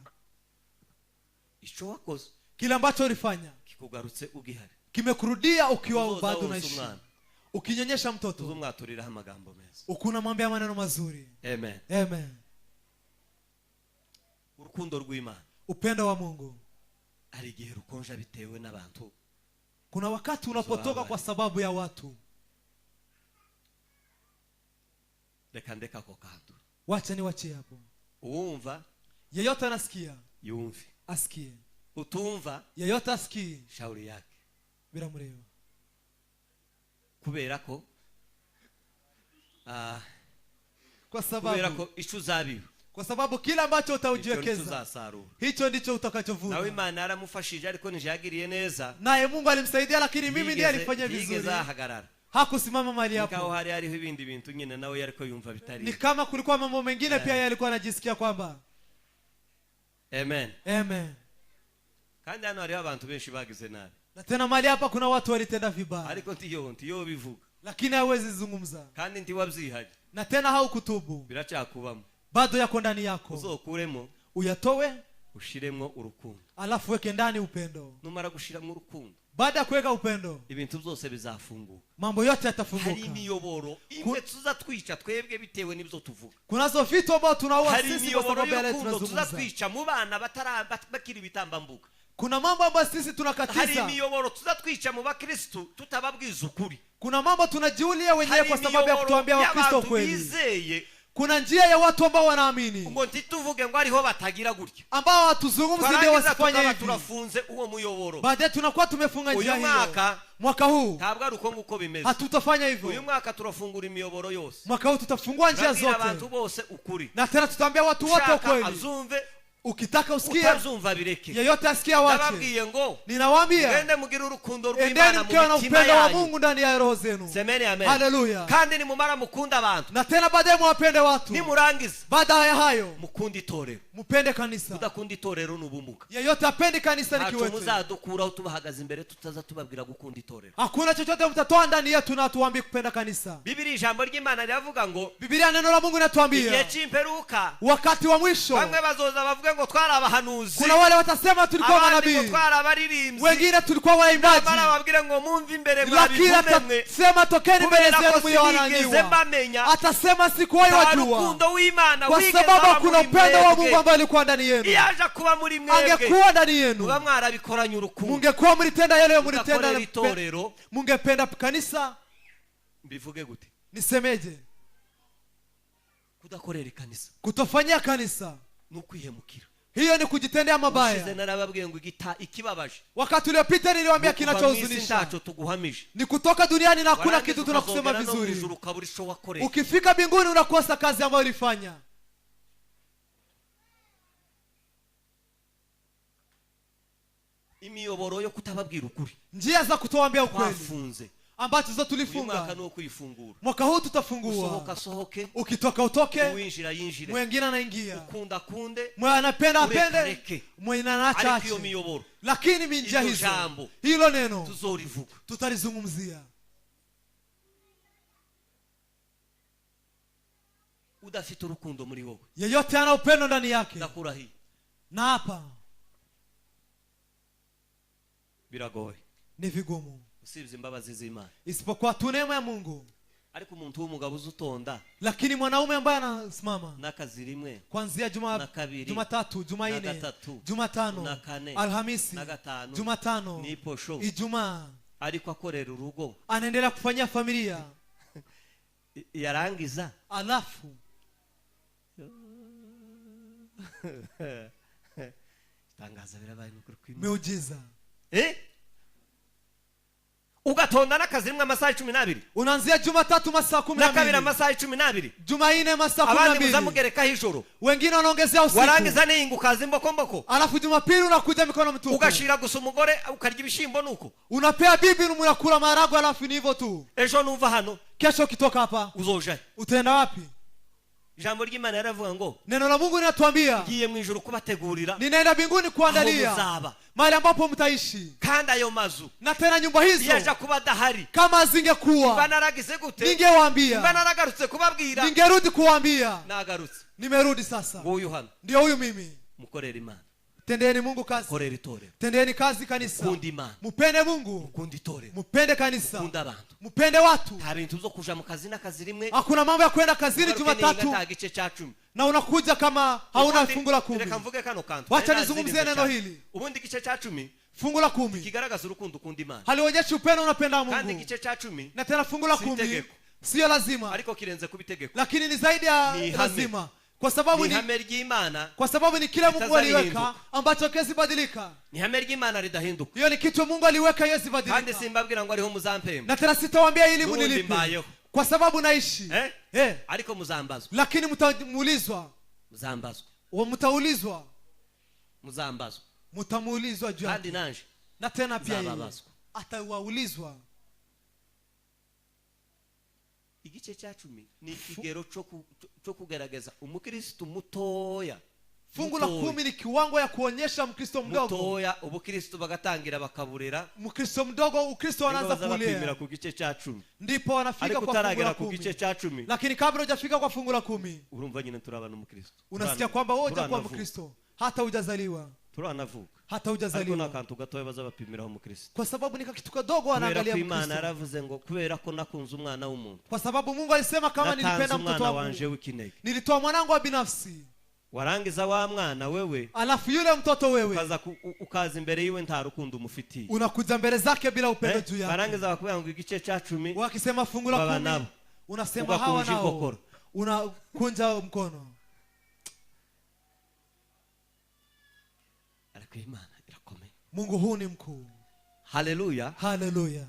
ico wakoze kile ambacho ulifanya kikugarutse ugihari. kimekurudia ukiwa Uzoza bado wonsa unaishi. umwana, Ukinyonyesha mtoto tuzomwaturiraho amagambo meza. ukunamwambia maneno mazuri. Amen. Amen. Urukundo rw'Imana Upendo wa Mungu hari igihe rukonja bitewe n'abantu. kuna wakati unapotoka kwa sababu ya watu. Reka ndeka ako kantu. Wacha niwachie hapo. Uwumva Yeyote anasikia yumve, asikie, utumva yeyote asikie shauri yake, biramureba. Kubera ko Kwa kubera sababu ko ico uzabiba kwa sababu kile ambacho icyo nicyo utaujiwekeza uzasarura. hicho ndicho Nawe utakachovuna. Imana yaramufashije, ariko nije yagiriye neza, Naye Mungu alimsaidia, lakini mimi ndiye Ntiyigeze- alifanya ntiyigeze vizuri, ahagarara. Hakusimama mahali Nkaho hapo. hari hariho ibindi bintu nyine nawe yariko yumva bitari. Ni kama kulikuwa mambo mengine pia yeye alikuwa anajisikia kwamba. Amen. Amen. Kandi hano hariho abantu benshi bagize nabi. Na tena mahali hapa kuna watu walitenda vibaya, Ariko ntiyo ntiyo bivuga. lakini hawezi zungumza, Kandi ntiwabyihaye. Na tena haukutubu, Biracyakubamo. bado yako ndani yako. Uzokuremo Uyatowe, ushiremo urukundo. Alafu weke ndani upendo. Numara gushiramo urukundo, Baada ya kuweka upendo, ibintu byose bizafunguka. mambo yote Hari yatafunguka. imiyoboro imwe tuzatwica twebwe bitewe n'ibyo tuvuga. Kunazo vitu ambao tunaua Hari sisi kwa imiyoboro sababu yale y'urukundo tunazungumza. tuzatwica mu bana batara bakiri ibitambambuga. Kuna mambo ambayo sisi Hari tunakatiza. imiyoboro tuzatwica mu bakristu tutababwiza ukuri. Kuna mambo tunajiulia wenyewe Hari kwa sababu ya imiyoboro kutuambia Wakristo y'abantu kweli. bizeye Kuna njia ya watu ambao wanaamini, ngo ntituvuge ngo ariho batagira gutya, ambao hatuzungumzi ndio twarangiza wasifanye tukaba hivi. turafunze uwo muyoboro. Baadaye tunakuwa tumefunga Uyu njia hiyo. mwaka Mwaka huu ntabwo ari uko nguko bimeze. hatutafanya Uyu hivyo. mwaka turafungura imiyoboro yose. Mwaka huu tutafungua njia Turabwira abantu zote, bose ukuri. na tena tutaambia watu wote Ushaka ukweli. azumve, Ukitaka usikie, utazumva bireke. yeyote asikia wache. Ndababwiye ngo Ninawaambia, mugende mugire urukundo endeni rw'Imana mkiwa mu na mitima upendo wa yanyu. Mungu ndani ya roho zenu. Semeni amen. Haleluya. Kandi nimumara mukunda abantu, Na tena baadaye mwapende watu. nimurangiza Baada ya hayo mukunda itorero. mupende kanisa. Udakunda itorero ni ubumuga. Yeyote apendi kanisa ni Ntaco kiwete. muzadukuraho tubahagaze imbere tutaza tubabwira gukunda itorero. Hakuna chochote mtatoa ndani yetu na tuambie kupenda kanisa. Bibiri ijambo ry'Imana riravuga ngo Biblia, neno la Mungu igihe inatuambia c'imperuka wakati wa mwisho bamwe bazoza bavuge ngo twari abahanuzi, kuna wale watasema tulikuwa abandi ngo manabii, twari abaririmbyi, wengine tulikuwa waimbaji, nyamara babwire ngo mumve imbere lakini mwabivume mwe, atasema tokeni mbele kubera zenu ko sinigeze mlioalaaniwa. mbamenya. Atasema sikuwahi Nta wajua, rukundo w'Imana kwa wigeze sababu aba hakuna muri upendo wa Mungu mwebwe. ambao ulikuwa ndani yenu. Iyo aje kuba muri mwebwe, Angekuwa ndani muba yenu, mwarabikoranye urukundo, mungekuwa mlitenda yale mlitenda, mugakorera itorero. mungependa kanisa. Mbivuge gute? Nisemeje? Kudakorera ikanisa Kutofanyia kanisa, ni ukwihemukira. hiyo ni kujitendea Ushize mabaya. narababwiye ngo igita ikibabaje Wakati uliopita niliwaambia ni ukuva mu isi kinachohuzunisha ntaco tuguhamije, ni kutoka duniani na hakuna warangiza kitu tunakusema ukazongera no mu vizuri. ijuru ukabura ico wakoreye. Ukifika mbinguni unakosa kazi ambayo ulifanya. Imiyoboro yo kutababwira ukuri Njia za kutoambia ukweli twafunze. ambazo zote Uyu tulifunga, mwaka ni uwo kuyifungura. mwaka huu Usohoka tutafungua. asohoke, Ukitoka utoke, uwinjira yinjire, mwengine anaingia, ukunda akunde, mwenye anapenda apende, ureke. mwenye anaacha Ariko iyo ache. miyoboro, Lakini njia Hilo hizo, jambo hilo neno tuzorivuga. tutalizungumzia. Udafite urukundo muri wowe, Yeyote ana upendo ndani yake, ndakurahiye, na hapa biragoye, ni vigumu, usibye imbabazi z'Imana. isipokuwa tu neema ya Mungu. Ariko umuntu w'umugabo uzi utonda Lakini mwanaume ambaye anasimama n'akazi rimwe, kuanzia na kabiri, Jumatatu, Jumanne, na gatatu, Jumatano, na kane, Alhamisi, na gatanu, Jumatano, n'iposho, Ijumaa, ariko akorera urugo, anaendelea kufanyia familia, yarangiza alafu itangaza birabaye nukuri kw'Imana. miujiza. Eh? Ugatonda n'akazi rimwe amasaha 12, Unaanzia Jumatatu masaa kumi na na kabiri mbili, amasaha 12, Jumanne masaa kumi na abandi mbili, muzamugerekaho ijoro, wengine wanaongezea usiku, warangiza niyinga ukaza imbokomboko, alafu Jumapili unakuja mikono mitupu, ugashira gusa umugore ukarya ibishimbo nuko unapea bibi mnakula maharagwe, alafu ni hivyo tu. Ejo numva hano Kesho ukitoka hapa uzojayo? utaenda wapi? Ijambo ry'Imana yaravuga ngo Neno la Mungu linatuambia ngiye mu ijuru kubategurira ninaenda mbinguni aho kuandalia muzaba, mahali ambapo mtaishi, kandi ayo mazu na tena nyumba iyo hizo aja kuba adahari, kama mba zingekuwa, naragize gute? Mba ningewaambia, naragarutse kubabwira. ningerudi kuwaambia. Nagarutse. Nimerudi sasa, Nguyu hano. ndio huyu mimi. Mukorera Imana, Tendeeni Mungu kazi, mukorera itorero, tendeeni kazi kanisa, mukunda Imana, mupende Mungu, mukunda itorero, mupende kanisa, mukunda abantu. mupende watu. Nta bintu byo kuja mu kazi n'akazi rimwe, Hakuna mambo ya kwenda kazini ugaruke n'inga Jumatatu nta gice cya cumi. na unakuja kama hauna Ubundi, fungu la 10. reka mvuge kano kantu. Wacha Nari nizungumzie nazirinze neno cyane. hili. Ubundi igice cya cumi Fungu la 10 kigaragaza urukundo ukunda Imana, halionyeshi upendo unapenda kandi Mungu, igice cya cumi na tena fungu la si 10 itegeko, siyo lazima, ariko kirenze kuba itegeko. lakini ni zaidi ya Ni ihame. lazima, kwa sababu Ni ni ihame ry'Imana, kwa sababu ni kile Mungu aliweka litazarihinduka. ambacho kiwezi badilika. Ni ihame ry'Imana ridahinduka. Hiyo ni kitu Mungu aliweka iwezi Kandi badilika. simbabwira ngo ariho muzampemba, Na tena sitawaambia ili n'ubundi munilipe, mbayeho. kwa sababu naishi. Eh? Eh, Ariko muzambazwa, lakini mtamuulizwa, muzambazwa, mtaulizwa, muzambazwa. mtamuulizwa juu Kandi yake. nanje Na tena pia yeye nzababazwa. atawaulizwa. Igice cya 10 ni ikigero cyo kugerageza umukristo mutoya. Fungu la 10 ni kiwango ya kuonyesha Mkristo mdogo. Mutoya ubukristo bagatangira bakaburera. Mkristo mdogo Ukristo wanaanza kulea. Ku gice cya 10. Ndipo wanafika kwa fungu la 10. Gice cya 10. Lakini kabla hujafika kwa fungu la 10, urumva nyine turabana umukristo. Unasikia kwamba wewe hujakuwa Mkristo hata hujazaliwa. Turanavuka. Hata hujazaliwa. Ariko nakantu gatoya bazabapimiraho umukristo. Kwa sababu ni kitu kadogo wanaangalia Mkristo. Imana yaravuze ngo kubera ko nakunze umwana w'umuntu. Kwa sababu Mungu alisema kama nilipenda mtoto wangu, nilitoa mwanangu wa binafsi. Warangiza wa mwana wewe, alafu yule mtoto wewe ukaza imbere yiwe nta rukundo umufitiye. Unakuja mbele zake bila upendo juu yake. Barangiza bakubwira ngo igice cya 10, wakisema fungu la 10, unasema hawa nao, unakunja mkono. Ariko Imana irakomeye. Mungu huu ni mkuu. Haleluya. Haleluya.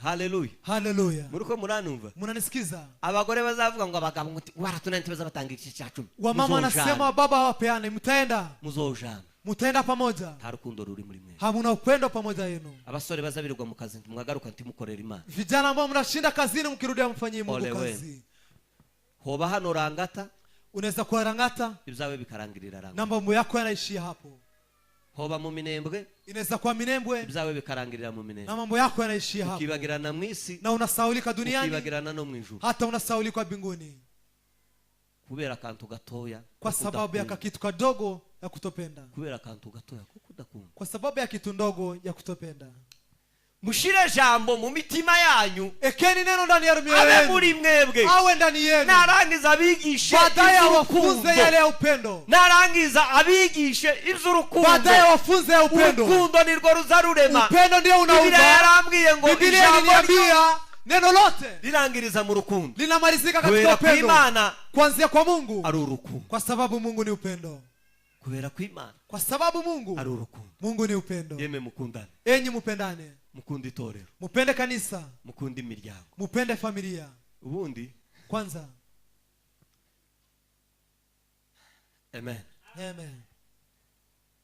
Haleluya. Haleluya. Muriko muranumva? Munanisikiza? Abagore bazavuga ngo abagabo ngo waratunani tibaza batanga igice cya 10. Wamama wanasema baba hawapeane, mtaenda. Muzojana. Mtaenda pamoja. Nta rukundo ruri muri mwe. Hamuna upendo pamoja yenu. Abasore bazabirirwa mu kazi mwagaruka ntimukorera Imana. Vijana ambao mnashinda kazini mkirudia mfanyie Mungu kazi. Hoba hano rangata, unaweza kuwa rangata, ibyawe bikarangirira rangata. Na mambo yako yanaishia hapo. Hoba mu Minembwe, inaweza kuwa Minembwe, ibyawe bikarangirira mu Minembwe. Na mambo yako yanaishia hapo. Ukibagirana mu isi, na unasaulika duniani, ukibagirana no mu ijuru. Hata unasaulika mbinguni. Kubera akantu gatoya, kwa sababu ya kitu kadogo ya kutopenda. Kubera akantu gatoya ko kudakunda. Kwa sababu ya kitu ndogo ya kutopenda. Mushire jambo mu mitima yanyu. Ekeni neno ndani ya mioyo yenu. Abe muri mwebwe. Awe ndani yenu. Narangiza abigishe Baadaye wafunze yale ya upendo. Narangiza abigishe iby'urukundo. Baadaye wafunze ya upendo. Urukundo nirwo ruzarurema. Upendo ndio unaumba. Biblia yarambwiye ngo Biblia iliniambia neno lote rirangiriza mu rukundo. Linamalizika katika upendo. Imana kuanzia kwa Mungu. Ari urukundo. Kwa sababu Mungu ni upendo. Kubera ko Imana. Kwa sababu Mungu ari urukundo. Mungu ni upendo. Yeme mukundane. Enyi mupendane. Mukunde itorero. Mupende kanisa. Mukunde imiryango. Mupende familia. Ubundi kwanza. Amen. Amen.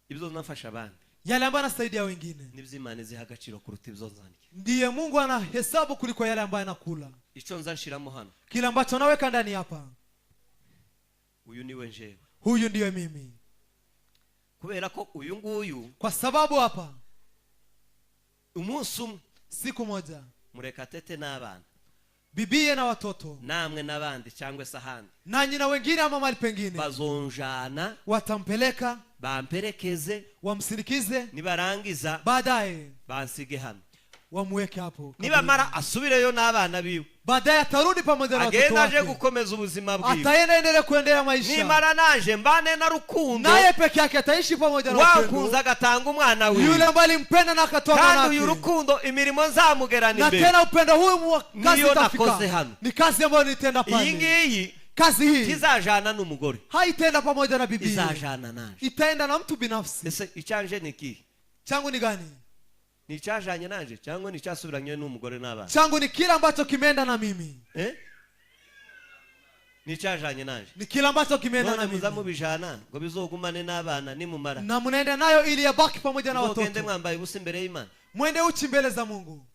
Ibyo nafasha abandi. Yale ambayo anasaidia wengine. Nibyo Imana iziha agaciro kuruta ibyo nzandika. Ndiye Mungu anahesabu kuliko yale ambayo anakula. Icyo nzanshiramo hano. Kile ambacho naweka ndani hapa. Uyu niwe njewe. Huyu ndiye mimi. Kubera ko uyu nguyu, kwa sababu hapa umunsi umwe, siku moja, Murekatete n'abana, bibie na watoto, namwe n'abandi cyangwa se ahandi, nanyi na wengine ama mahali pengine, bazonjana, watampeleka, bamperekeze, wamsindikize, nibarangiza baadaye bansige hano, wamuweke hapo. Nibamara asubireyo n'abana biwe, baadaye atarudi pamoja na watoto agenda aje wake, gukomeza ubuzima bwiwe, ataenda endelee kuendelea maisha. Nimara naje mbane na rukundo, naye peke yake ataishi pamoja na upendo. Wakunze agatanga umwana wiwe, yule ambaye alimpenda na akatoa mwana kandi uyu wake. rukundo imirimo nzamugerana Na imbere. tena upendo huu kazi Niyo itafika. nakoze hano. Ni kazi ambayo nitenda pale. Iyi ngiyi kazi hii tizajana n'umugore, haitenda pamoja na bibi, izajana naje. Itaenda na mtu binafsi. Ese icyanje ni iki? Changu ni gani? Ni icyajanye nanje cyangwa ni icyasubiranye n'umugore n'abana? Changu ni kile ambacho kimeenda na mimi. Ni icyajanye nanje. Ni kile ambacho kimeenda na None muza mimi. mubijana ngo bizogumane n'abana nimumara. Na mnaenda nayo ili yabaki pamoja na Muzogende watoto. mwambaye ubusa imbere y'Imana. Mwende uchi mbele za Mungu.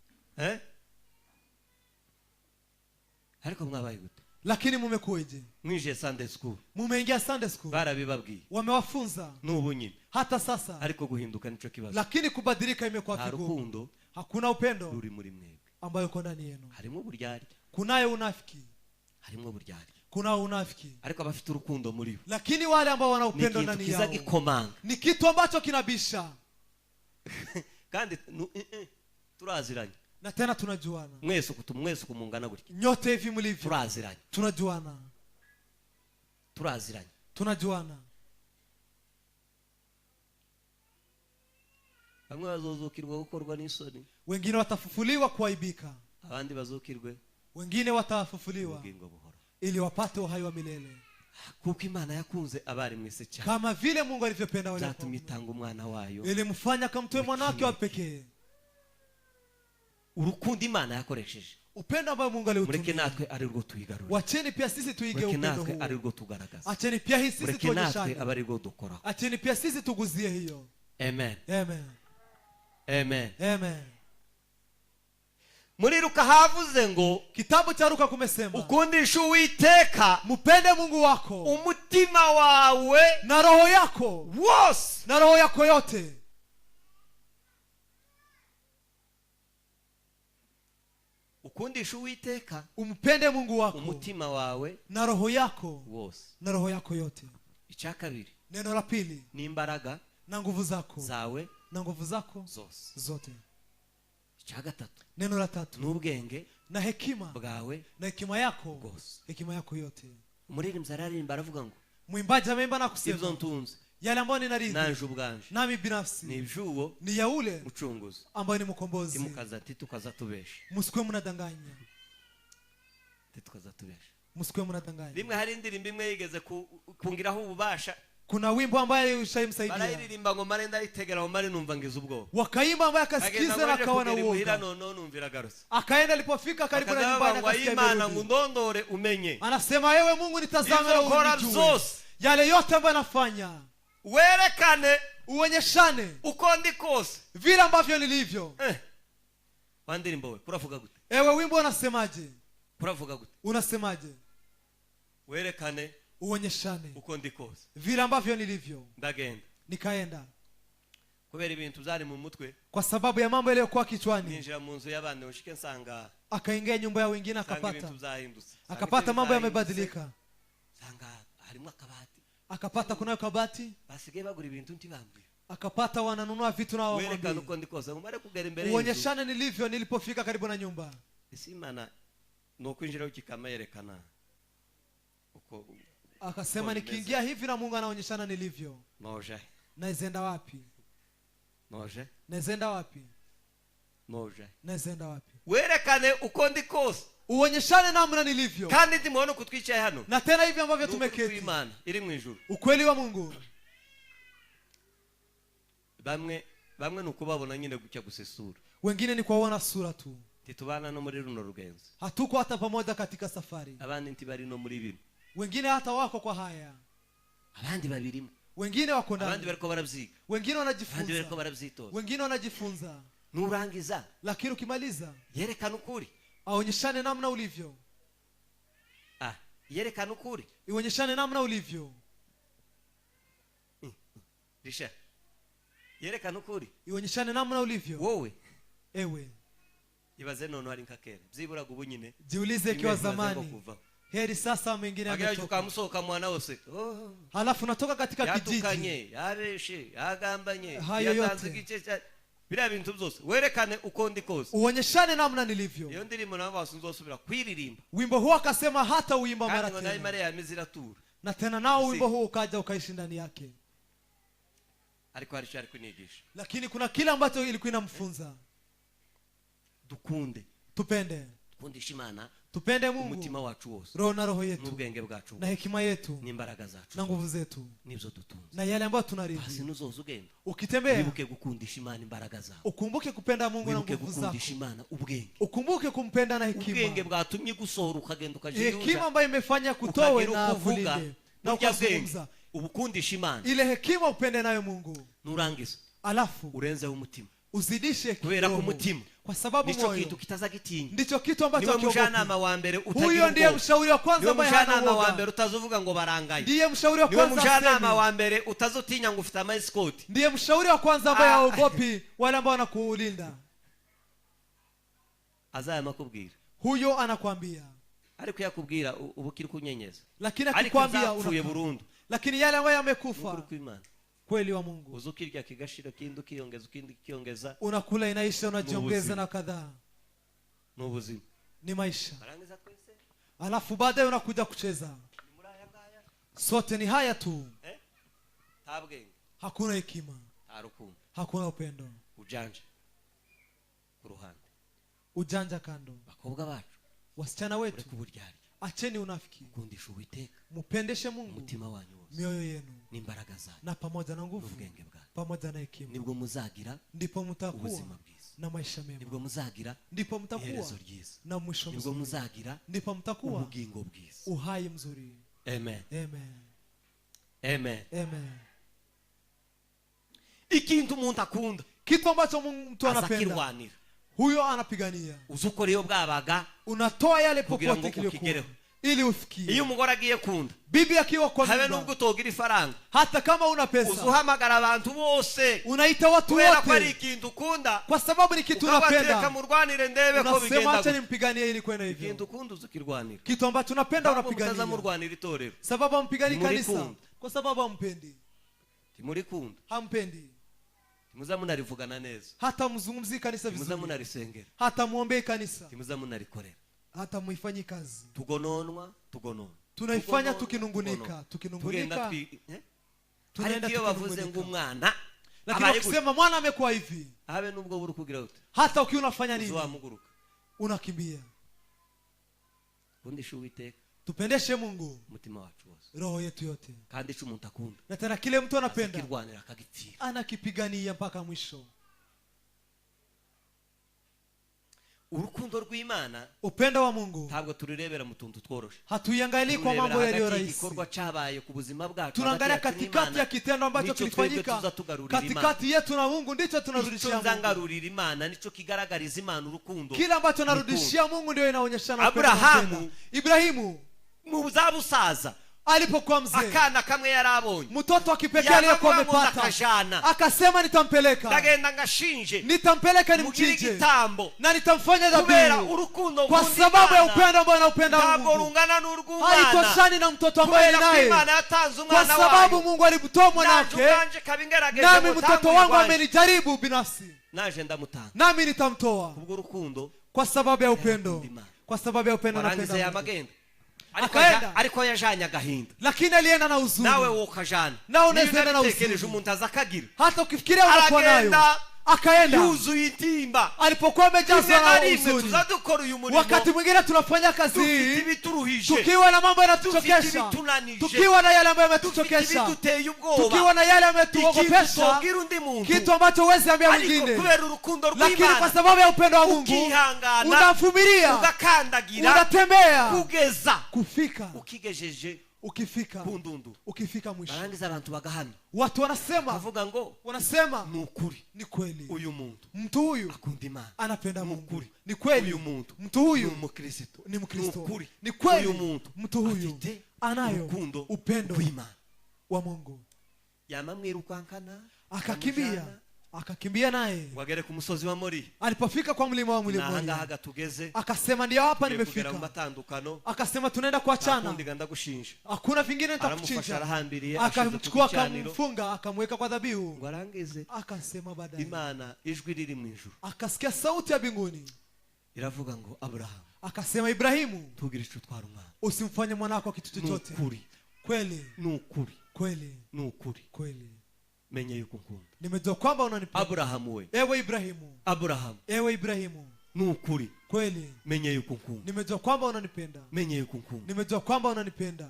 Ariko mwabaye gute? Lakini mumekueje? Mwinjiye Sunday school. Mumeingia Sunday school. Barabibabwiye. Wamewafunza. N'ubu nyine. Hata sasa. Ariko guhinduka nico kibazo. Lakini kubadilika imekuwa Nta vigumu. rukundo Hakuna upendo ruri muri mwebwe. ambayo uko ndani yenu. Harimo uburyarya. Kunayo unafiki. Harimo uburyarya. Kuna unafiki. Ariko abafite urukundo muri bo. Lakini wale ambao wana upendo Ni ndani ikintu yao. kiza gikomanga. Ni kitu ambacho kinabisha. Kandi turaziranye. Na tena tunajuana. Mwese mwese kumungana gutya. Nyote hivi mlivyo. Turaziranye. Tunajuana. Turaziranye. Tunajuana. Bamwe bazozukirwa gukorwa n'isoni. Wengine watafufuliwa kuaibika. Abandi bazukirwe. Wengine watafufuliwa ubugingo buhoro. Ili wapate uhai wa milele. Kuko Imana yakunze abari mwese cyane. Kama vile Mungu alivyopenda wale. Byatumye itanga umwana wayo. Ilimfanya akamtoe mwana wake wa pekee. Urukundo Imana yakoresheje. Upendo ambao Mungu aliutumia. Mureke natwe ari rwo tuyigarura. Wacheni pia sisi tuige Mureke upendo natwe huu. ari rwo tugaragaza. Acheni pia hii sisi Mureke natwe tuonyeshane. abe ari rwo dukora. Acheni pia sisi tuguzie hiyo. Amen. Amen. Amen. Amen. Muri Luka havuze ngo Kitabu cha Luka kumesema ukundisha Uwiteka mpende Mungu wako umutima wawe na roho yako wose na roho yako yote. Ukundisha Uwiteka umpende Mungu wako umutima wawe na roho yako wose. na roho yako yote. Icya kabiri Neno la pili n'imbaraga na nguvu zako zawe na nguvu zako zose. zote. Icya gatatu Neno la tatu n'ubwenge na hekima bwawe na hekima yako bwose. hekima yako yote. Umuririmbyi araririmba aravuga ngo Mwimbaji ameimba na ibyo kusema ntunze yale ambayo ninarithi nanje ubwanje nami binafsi ni iby'uwo ni ya ule mucunguzi. ambaye ni mkombozi. Timukaza titukaza tubesha. Msikuwe mnadanganya. Titukaza tubesha. Msikuwe mnadanganya. Rimwe hari indirimbo imwe yigeze kungiraho ububasha. Kuna wimbo ambaye ushaimsaidia. Barayiririmba ngo mare ndayitegera ngo mare numva ngize ubwoba. Wakaimba ambaye akasikiza na akawa na uoga. No numvira garutse. Akaenda alipofika karibu na nyumbani akasikia Imana ngo ndondore umenye. Anasema ewe Mungu nitazame na unijue. Yale yote ambayo nafanya. Werekane uonyeshane uko ndi kose vile ambavyo nilivyo. Wandirimbo we kuravuga gute? Ewe wimbo unasemaje? Kuravuga gute? Unasemaje? Werekane uonyeshane uko ndi kose vile ambavyo nilivyo. Ndagenda nikaenda kubera ibintu byari mu mutwe, kwa sababu ya mambo yaliyokuwa kichwani. Ninjira mu nzu y'abandi ushike nsanga akaingia nyumba ya wengine akapata mambo yamebadilika. Sanga harimo akabati, akapata kunayo kabati, basigaye bagura ibintu ntibambwira, akapata wananunua vitu na werekane uko ndi kose ngumare kugera imbere y'inzu uonyeshane nilivyo nilipofika karibu na nyumba. Ese Imana no kwinjira ukikama yerekana uko. Akasema nikiingia hivi na Mungu anaonyeshana nilivyo. Noje. Naizenda wapi? Noje. Naizenda wapi? Noje. Naizenda wapi? Werekane uko ndi kose uonyeshane namna nilivyo. Kandi ndimuone uko twicaye hano. Na tena hivi ambavyo tumeketi. Imana iri mu ijuru. Ukweli wa Mungu. Bamwe nukubabona nyine gucya gusesura. Wengine ni kuwaona sura tu. Titubana no muri runo rugenzo. Hatuko hata pamoja katika safari. Abandi ntibari no muri bino. Wengine hata wako kwa haya. Abandi babirimo. Wengine wako ndani. Abandi bariko barabyiga. Wengine wanajifunza. Abandi bariko barabyitoza. Wengine wanajifunza. Nurangiza. Lakini ukimaliza yerekana ukuri. Aonyeshane namna ulivyo. Yerekana ukuri. Ionyeshane namna ulivyo. Risha. Yerekana ukuri. Ionyeshane namna ulivyo. Wowe. Ewe. Ibaze none hari nkakera. Byiburaga ubu nyine. Jiulize kwa zamani. Heri sasa mwingine ametoka. Ukamusohoka mwana wose. Halafu natoka katika kijiji. Yatukanye, yareshe, yagambanye, yatanze igice cya biriya bintu byose. Werekane uko ndi kose. Uonyeshane namna nilivyo. Iyo ndirimbo nabo basunzosubira kwiririmba. Wimbo huo akasema hata uimba mara tena. tena. Kandi yamiziratura. Na tena nao wimbo huo ukaja ukaishi ndani yake. Ariko hari cyari kunigisha. Lakini kuna kila ambacho ilikuwa inamfunza. Dukunde. Tupende. Dukundisha Imana. Tupende Mungu. Umutima wacu wose. Roho na roho yetu. N'ubwenge bwacu. Na hekima yetu. N'imbaraga zacu. Na nguvu zetu. Nibyo dutunze. Na yale ambayo tunarithi. Basi nuzoza ugenda. Ukitembea. Wibuke gukundisha Imana imbaraga zawe. Ukumbuke kupenda Mungu na nguvu zako. Wibuke gukundisha Imana ubwenge. Ukumbuke kumpenda na hekima. Ubwenge bwatumye gusohora ukagenda ukajiruza. Hekima ambayo imefanya kutowe na kulinde. Na ukazungumza. Ubukundisha Imana. Ile hekima upende nayo Mungu. Nurangiza. Alafu urenzeho umutima. Uzidishe kubera ko umutima kwa sababu ndicho moyo kitu kitaza gitinya ndicho kitu ambacho niwe mujyanama wa mbere utagira huyo ndiye mshauri wa kwanza ambaye hana mujyanama wa uoga mbere utazuvuga ngo barangaye ndiye mshauri wa niwe kwanza mujyanama asemi. wa mbere utazotinya ngo ufite amaesikoti Ndiye mshauri wa kwanza ambaye haogopi wale ambao wanakulinda. Azayamakubwira Huyo anakuambia ariko yakubwira ubukiri kunyenyeza lakini akikwambia upfuye burundu lakini yale ambayo yamekufa kweli wa Mungu uzukirya kigashira kindi ukiyongeza ukindi ukiyongeza unakula inaisha unajiongeza na kadhaa n'ubuzima ni maisha. Alafu baadaye unakuja kucheza. Sote ni haya tu. Hakuna hekima, hakuna upendo, ujanja kuruhande, ujanja kando. Bakobwa bacu, wasichana wetu, acheni unafiki, mukundishe Uwiteka, mupendeshe Mungu umutima wanyu wose, mioyo yenu n'imbaraga zanyu, na pamoja na nguvu, n'ubwenge bwanyu, pamoja na hekima, nibwo muzagira ndipo mtakuwa ubuzima bwiza, na maisha mema, nibwo muzagira ndipo mtakuwa iherezo ryiza, na mwisho nibwo mzuri, muzagira ndipo mtakuwa ubugingo bwiza, uhai mzuri. Amen. Amen. Amen. Amen. Ikintu umuntu akunda, kitu ambacho mtu anapenda azakirwanira, Huyo anapigania. Uzi ukora iyo bwabaga Unatoa yale kugira popote ngo kiliokuwa ukigereho. ili ufikie. Iyo umugore agiye kunda, Bibi akiwa kwa habe mimba, nubwo utogira ifaranga, hata kama una uzi pesa, uhamagara abantu bose unaita watu kubera ko ari wote ikintu ukunda, kwa sababu ni kitu ukabateka unapenda. murwanire ndebe ko Unasema bigenda acha gutya. nimpiganie ili kwenda Ikintu hivyo. ukunda uzi ukirwanira. Kitu ambacho unapenda Ntabwo unapigania. mutazamurwanira itorero. Sababu hampigani kanisa Murikunda. kwa sababu hampendi. Ntimurikunda. Hampendi. Ntimuza munarivugana neza. Hata mzungumzii kanisa Ntimuza vizuri. munarisengera. Hata muombee kanisa. Ntimuza munarikorera. Hata muifanyi kazi. Tugononwa, tugononwa. Tunaifanya Tugononwa, tukinungunika, tugononwa. tukinungunika. Tugenda eh? Tunaenda Ariko iyo bavuze ngo tukinungunika. umwana Lakini abaye gutya, wakisema mwana amekuwa hivi, habe nubwo buri kugira ute, hata ukiwa unafanya uzi nini, wamuguruka. unakimbia. Kundisha Uwiteka Tupendeshe Mungu umutima wacu wose, roho yetu yote, kandi ico umuntu akunda na tena kile mtu anapenda akirwanira akagipfira. anakipigania mpaka mwisho. Urukundo rw'Imana Upendo wa Mungu ntabwo tururebera mu tuntu tworoshe. hatuiangalii kwa Tururebera mambo yaliyo hagati rahisi. y'igikorwa cabaye ku buzima bwacu, Tunaangalia hagati yacu katikati n'Imana, ya kitendo ambacho nico twebwe kilifanyika tuza tugarurira Imana. katikati yetu na Mungu, ndicho Ico tunarudishia Mungu. nzangarurira Imana nico kigaragariza Imana urukundo. Kile ambacho narudishia Mungu ndio inaonyeshana upendo Abrahamu tunapenda. Ibrahimu mu zabusaza, alipokuwa mzee, akana kamwe yarabonye, mtoto wa kipekee aliyekuwa Yakavuga ngo amepata, ndakajana. akasema nitampeleka, Ndagenda ngashinje, nitampeleka mugire nimchinje igitambo, na nitamfanya kubera dhabihu, urukundo kwa nkunda sababu ya Imana, upendo ambao naupenda ntabwo Mungu rungana n'urw'umwana, haitoshani na mtoto ambaye kubera ko ninaye, Imana yatanze kwa umwana sababu wayo. Mungu alimtoa Naje mwanake, ubwanje kabingerageje nami ngo mtoto ntange wangu urwanje. amenijaribu binafsi, Naje ndamutanga nami nitamtoa kubw'urukundo. kwa sababu ya upendo, Imana. kwa sababu ya upendo Warangiza napenda Mungu. yamagenda, ariko Akaenda. ariko yajanye agahinda. Lakini alienda na huzuni. Nawe wokajana. Nawe unaweza enda na ubitekereje, huzuni. umuntu aza akagira, Hata ukifikiria unakuwa nayo. Aragenda. Akaenda yuzuye intimba. alipokuwa amejazwa Rimwe na na rimwe huzuni. tuza dukora uyu murimo Wakati mwingine tunafanya kazi dufite hii ibituruhije, tukiwa na mambo dufite yanatuchokesha, ibitunanije, tukiwa na yale ambayo dufite yametuchokesha, ibiduteye ubwoba, tukiwa na yale ikintu yametuogopesha, utobwira undi muntu, kitu ambacho huwezi ambia ariko mwingine, kubera urukundo lakini kwa rw'Imana sababu ya upendo wa Mungu ukihangana, unavumilia, ugakandagira unatembea kugeza kufika, ukigejeje ukifika, ku ndundu. ukifika mwisho. Barangiza abantu bagahamya, Watu wanasema, bavuga ngo wanasema ni ukuri, ni kweli, uyu muntu mtu huyu akunda Imana, anapenda Ni Mungu, ukuri. ni kweli, Uyu muntu mtu huyu ni umukristo, ni Mkristo, ni ukuri, ni kweli, uyu muntu mtu huyu afite anayo urukundo upendo rw'Imana. wa Mungu. Yamamwirukankana, Akakimbia, amujana, akakimbia naye. ngo agere ku musozi wa Moriya. Alipofika kwa mlima wa Ni mlima ahangaha Moria, gatugeze, akasema ndio hapa tugiye kugera mu nimefika. matandukano. Akasema tunaenda kuachana, Ntakundi ndagushinja. hakuna vingine, Aramufasha, nitakuchinja. arahambiriye, ashize ku Akamchukua, gicaniro, akamfunga, akamweka kwa dhabihu. ngo arangize, Akasema baadaye Imana ijwi riri mu ijuru akasikia sauti ya mbinguni, iravuga ngo Aburahamu, akasema Ibrahimu, ntugire ico utwara umwana. usimfanye mwanako kitu Ni chochote. ukuri, Kweli, ni ukuri, kweli, ni ukuri, kweli, menye yuko nkunda. nimejua kwamba unanipenda. Aburahamu we, Ewe Ibrahimu, Aburahamu, ewe Ibrahimu, ni ukuri, kweli menye yuko nkunda, nimejua kwamba unanipenda, menye yuko nkunda. nimejua kwamba unanipenda.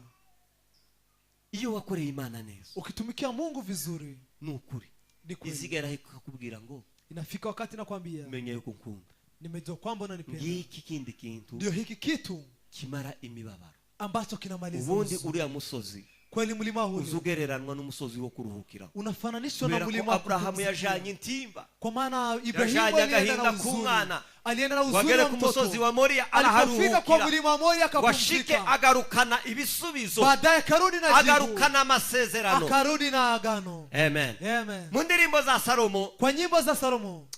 Iyo wakoreye Imana neza, Ukitumikia Mungu vizuri, ni ukuri, ni kweli, izigera ikakubwira ngo inafika wakati nakwambia menye yuko nkunda. nimejua kwamba unanipenda. Ngiki kindi kintu Ndio hiki kitu kimara imibabaro. ambacho kinamaliza Ubundi huzuni. uriya musozi Kweli mlima huu uzugereranwa n'umusozi wo kuruhukiraho, unafananishwa na kubera ko mlima wa Aburahamu kupumzikia. yajanye intimba, Kwa maana Ibrahimu yajanye alienda na agahinda huzuni, k'umwana, alienda na huzuni wagere wa ku musozi mtoto. wa Moriya Alipofika kwa araharuhukira, mlima wa Moria washike akapumzika, agarukana ibisubizo, baadaye akarudi na jibu, agarukana amasezerano. akarudi na agano. Amen. Amen. Mu ndirimbo za Salomo Kwa nyimbo za Salomo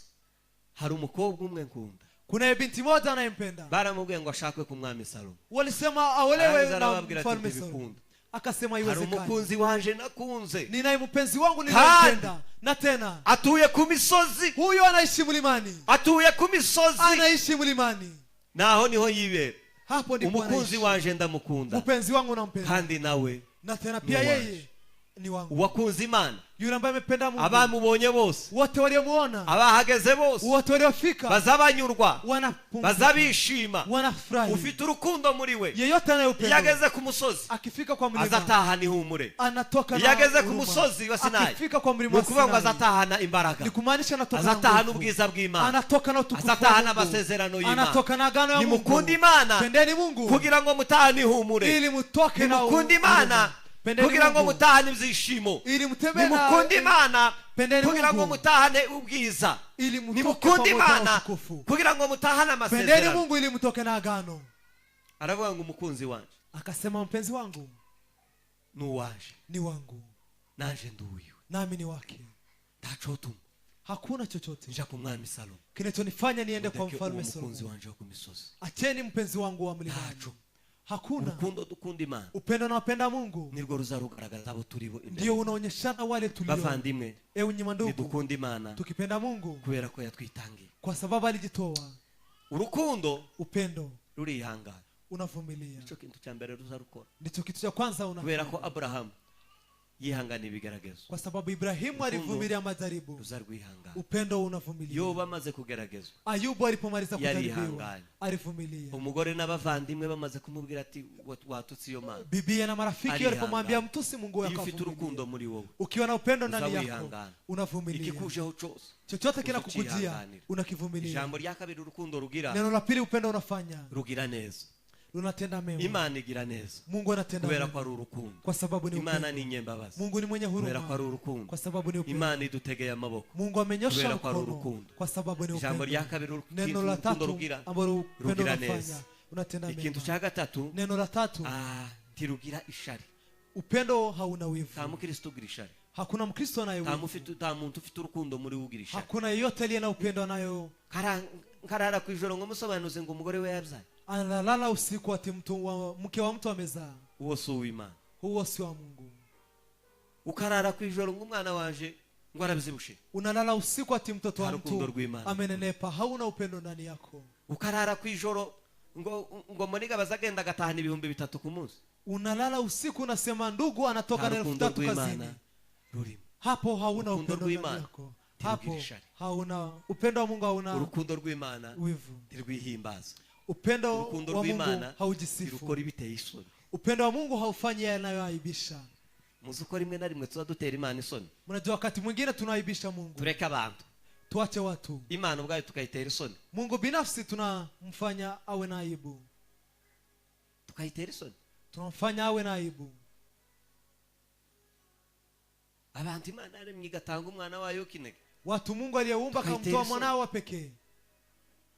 hari umukobwa umwe nkunda, kunaye binti moja anayempenda, baramubwiye ngo ashakwe ku mwami Salomo. walisema aolewe Arangiza na arababwira ati mfalme Salomo. ntibikunda, Akasema hari haiwezekani, umukunzi wanje nakunze, ninaye mpenzi wangu ninayempenda, na tena atuye ku misozi, huyo anaishi mlimani, atuye ku misozi, anaishi mlimani, naho niho yibera. hapo ndipo Umukunzi anaishi. wanje ndamukunda, Mpenzi wangu nampenda, kandi nawe na tena pia ni yeye ni wangu. Uwakunze Imana, Yule ambaye amependa Mungu, abamubonye bose, wote waliomuona, abahageze bose wote waliofika bazabanyurwa, wanapumzika, bazabishima. wanafurahi. Ufite urukundo muri we, Yeyote iyo anayependa ageze ku musozi akifika kwa mlima azatahana ihumure. anatoka Iyo na ageze ku huruma. musozi wa Sinayi, Akifika kwa mlima ni wa ukuvuga ngo Sinai azatahana imbaraga, ni kumaanisha anatoka na azatahana nguvu. ubwiza bw'Imana, Anatoka na utukufu wa azatahana Mungu. amasezerano y'Imana. Anatoka na agano ya Mungu. Nimukunde Imana Pendeni Mungu kugira ngo mutahane ihumure. ili mutoke na Nimukunde Imana huruma. Pendeni kugira ngo Mungu. mutahane ibyishimo. Ili mutembee na Nimukunde Imana Pendeni kugira ngo Mungu. mutahane ubwiza. Ili mtoke Nimukunde pamoja na Imana utukufu. kugira ngo mutahane Pendeni amasezerano. Mungu ili mtoke na agano. Aravuga ngo umukunzi wanje Akasema mpenzi wangu ni uwanje, ni wangu, nanje ndi uwiwe, nami ni wake. ntacotuma Hakuna chochote nja ku mwami Salomo. kinachonifanya niende kwa Mureke uwo mfalme mukunzi Solomon. wanje wo ku misozi. Acheni mpenzi wangu wa mlimani. Ntaco. Hakuna. Urukundo dukunda Imana Upendo nawapenda Mungu nirwo ruzarugaragaza abo turi bo imbere. ndio unaonyeshana wale tulio. Bavandimwe, Ewe nyuma ndugu, nidukunda Imana tukipenda Mungu kubera ko yatwitangiye. kwa sababu alijitoa. Urukundo Upendo rurihangana, unavumilia, nicyo kintu cya mbere ruzarukora, ndicho kitu cha kwanza kubera unafanya, ko Aburahamu yihanganiye ibigeragezo. kwa sababu Ibrahimu alivumilia majaribu. Ruzarwihangana. Upendo unavumilia. Yobu amaze kugeragezwa Ayubu alipomaliza kujaribiwa yarihanganye. alivumilia. Umugore n'abavandimwe bamaze kumubwira ati watutse iyo Mana. Bibia na marafiki Alihangana. walipomwambia mtusi Mungu Iyo ufite urukundo akavumilia. muri wowe Ukiwa na upendo ndani yako uzawihangana. unavumilia. Ikikujeho cyose Chochote kinakukujia ukihanganira. unakivumilia. Ijambo rya kabiri urukundo rugira, Neno la pili upendo unafanya, rugira neza. lunatenda mema. Imana igira neza Mungu anatenda kubera ko mema ari urukundo. kwa sababu ni Imana upendo. ni inyembabazi Mungu ni mwenye kubera ko ari huruma urukundo. kwa sababu ni upendo. Imana idutegeye amaboko Mungu amenyosha kubera ko ari mkono urukundo. kwa sababu ni Ijambo upendo. rya kabiri Neno la urukundo tatu rugira, ambalo upendo rugira unafanya, neza. unatenda Ikintu mema. cya gatatu, Neno la tatu, ntirugira ishari. upendo hauna Nta wivu. mukristo ugira ishari. Hakuna Mkristo anaye Nta wivu. nta muntu ufite urukundo muri we ugira ishari. Hakuna yeyote aliye na upendo anayo. Nkarara ku ijoro ngo musobanuze ngo umugore we yabyaye. Analala usiku ati mtu wa, mke wa mtu amezaa. Uwo si uw'Imana. Huo si wa Mungu. Ukarara ku ijoro ngo umwana wanje ngo arabyibushe. Unalala usiku ati mtoto wa Nta rukundo mtu rw'Imana. amenenepa. Hauna upendo ndani yako. Ukarara ku ijoro ngo Moniga bazagenda agatahana 3000 ku munsi. Unalala usiku unasema ndugu anatoka Nta na rukundo 3000 rw'Imana kazini. rurimo. Hapo hauna Urukundo upendo ndani rw'Imana yako. ntirugira Hapo ishari. hauna upendo wa Mungu, hauna Urukundo rw'Imana wivu. ntirwihimbaza. Upendo Urukundo wa Mungu rw'Imana haujisifu. ntirukora ibiteye isoni. Upendo wa Mungu haufanyi yanayoaibisha. Muzi uko rimwe na rimwe tuza dutera Imana isoni. Mnajua wakati mwingine tunaaibisha Mungu. Tureke abantu. Tuache watu. Imana ubwayo tukayitera isoni. Mungu binafsi tunamfanya awe na aibu. Tukayitera isoni. Tunamfanya awe na aibu. Abantu Imana yaremye igatanga umwana wayo kinege. Watu Mungu aliyeumba Tukayitera akamtoa isoni. mwanao wa pekee.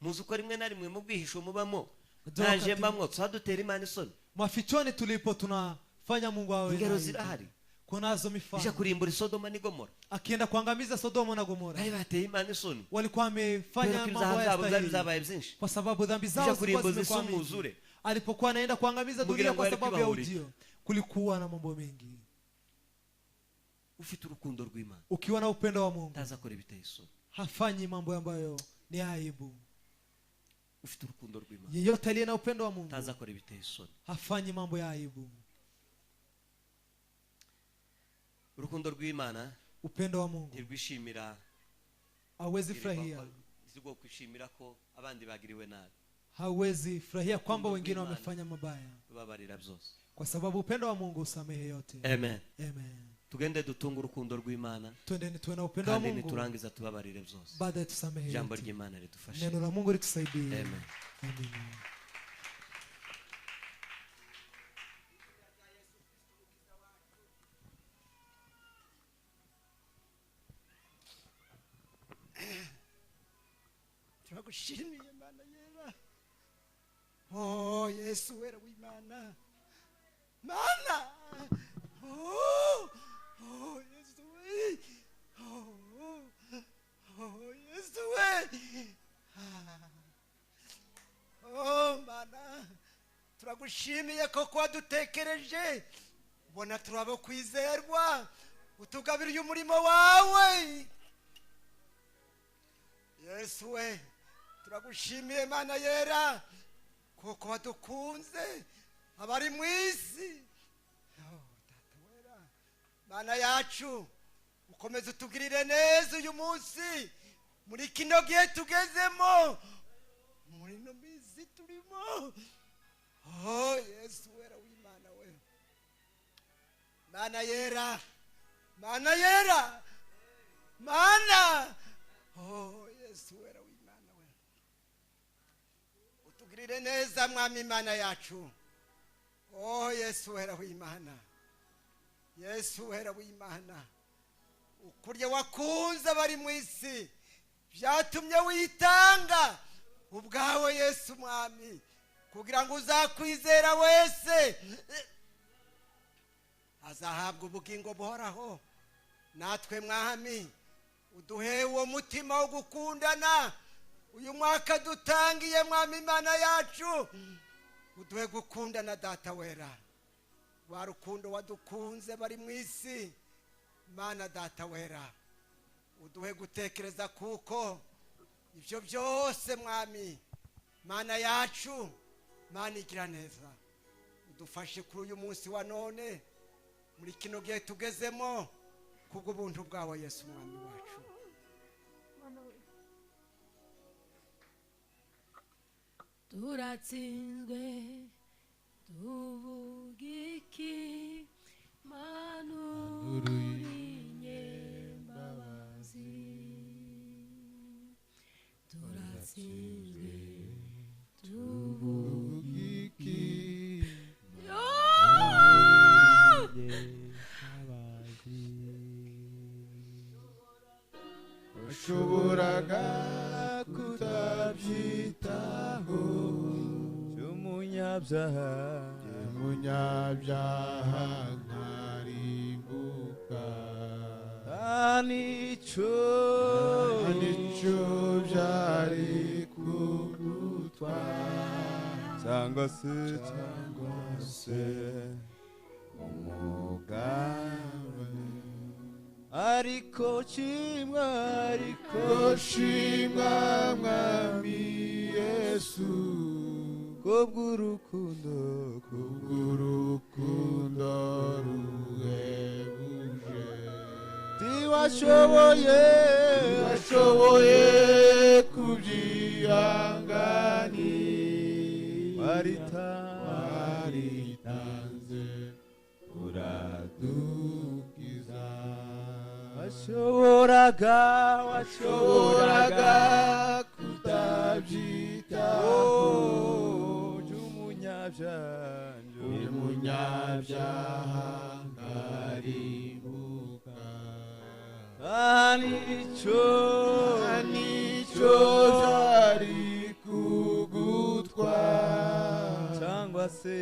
Muzi uko rimwe na rimwe mu bwihisho mubamo. Ndio Naje wakati mbamwo tuza dutera Imana isoni. mafichoni tulipo tunafanya Mungu awe na Ingero aibu. zirahari. Kunazo Ija mifano. kurimbura Sodoma ni Gomora. Akienda kuangamiza Sodoma na Gomora. Bari bateye Imana isoni. Walikuwa wamefanya Kubera ko mambo ibyaha byabo byari hayastahili. byabaye byinshi. Kwa sababu dhambi zao Ija zilikuwa kurimbuza zimekuwa isi mingi. umwuzure. Alipokuwa anaenda kuangamiza Mugira dunia ngo kwa yari sababu ya kwibahurira. ujio, kulikuwa na mambo mengi. Ufite urukundo rw'Imana Ukiwa na upendo wa Mungu ntaza akora ibiteye isoni. hafanyi mambo ambayo ni aibu. Ufite urukundo rw'Imana Yeyote aliye na upendo wa Mungu ntaza akora ibiteye isoni. hafanyi mambo ya aibu. Urukundo rw'Imana Upendo wa Mungu ntirwishimira, hawezi furahia, ntirwo kwishimira ko abandi bagiriwe nabi. hawezi furahia kwamba Urukundo wengine rw'Imana wamefanya mabaya, rubabarira byose. kwa sababu upendo wa Mungu usamehe yote. Amen. Amen. Tugende dutunge urukundo rw'Imana, Twendeni tuwe na upendo wa kandi Mungu, niturangiza tubabarire byose. baadaye tusamehe Ijambo yote. ry'Imana ridufashe. Neno la Mungu litusaidie. Amen. Amen. Turagushimiye Mana yera. Oh Yesu wera w'Imana. Mana. Oh, oh Yesu we. Oh, oh Yesu we. Oh Mana. Turagushimiye koko wadutekereje. Ubona turabo kwizerwa. Utugabiriye umurimo wawe. Yesu we. Turagushimiye Mana yera kuko wadukunze abari mu isi. Oh, Data wera Mana yacu ukomeze utugirire neza uyu munsi muri kino gihe tugezemo, muri ino minsi turimo. Oh Yesu wera w'Imana we. Mana yera, Mana yera, Mana. Oh Yesu wera w'Imana we. Utugirire neza Mwami Imana yacu. Oh Yesu wera w'Imana. Yesu wera w'Imana, ukurya wakunze abari mu isi byatumye witanga ubwawe Yesu mwami, kugira ngo uzakwizera wese azahabwa ubugingo buhoraho. Natwe mwami uduhe uwo mutima wo gukundana. Uyu mwaka dutangiye mwami Imana yacu, uduhe gukundana data wera, wa rukundo wadukunze bari mu isi. Mana data wera, uduhe gutekereza kuko ibyo byose mwami Mana yacu, Mana igira neza, udufashe kuri uyu munsi wa none muri kino gihe tugezemo, kubw'ubuntu bwawe Yesu mwami wacu. Turatsinzwe tuvuga iki Mana uri nyembabazi, turatsinzwe tuvuga iki Washoboraga kutabyitaho, umunyabyaha umunyabyaha nkarimbuka, nicyo byari kugutwara cyangwa se umugabane. Ariko shimwa, ariko shimwa mwami Yesu, kubw'urukundo, kubw'urukundo ruhebuje. Tiwashoboye, washoboye kubyihanganira, waritanze uradukiza. Washoboraga, washoboraga kutabyitaho, umunyabyaha nkarimbuka, nicyo byari kugutwara cyangwa se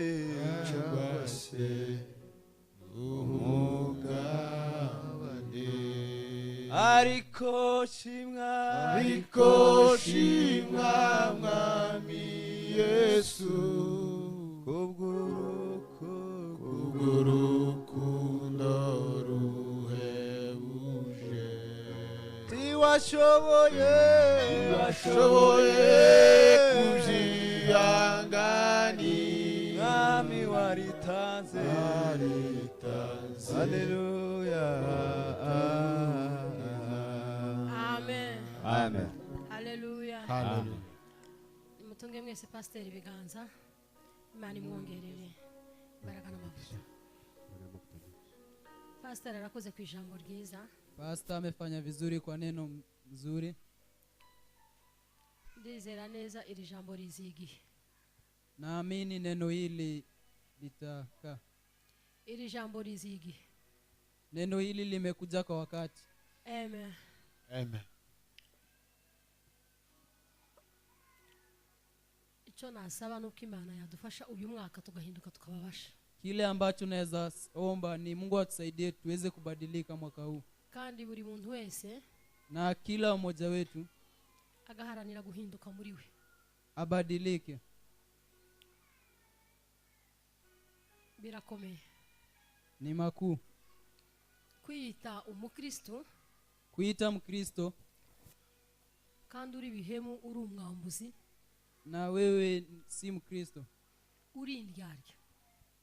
umugabane. Ariko shimwa, ariko shimwa mwami Yesu, kubw'urukundo ruhebuje. Tiwashoboye, washoboye kubyihanganira, mwami waritanze, waritanze. Haleluya, amen, amen, haleluya, haleluya. Nimutunge mwese pasiteri ibiganza, Imana imwongerere imbaraga n'amavuta. Pasiteri arakoze ku ijambo ryiza. Pastor amefanya vizuri kwa neno mzuri. Ndizera neza iri jambo rizigiye. Naamini neno hili litakaa. Iri jambo rizigiye. Neno hili limekuja kwa wakati. Amen. Amen. Icyo nasaba nuko Imana yadufasha uyu mwaka tugahinduka tukababasha. Kile ambacho naweza omba ni Mungu atusaidie tuweze kubadilika mwaka huu. Kandi buri muntu wese, na kila mmoja wetu agaharanira guhinduka muri we, abadilike. Birakomeye. Ni makuu. Kwita umukristo, kuita mkristo kandi uri bihemu, uri umwambuzi, na wewe si mkristo, uri indyarya,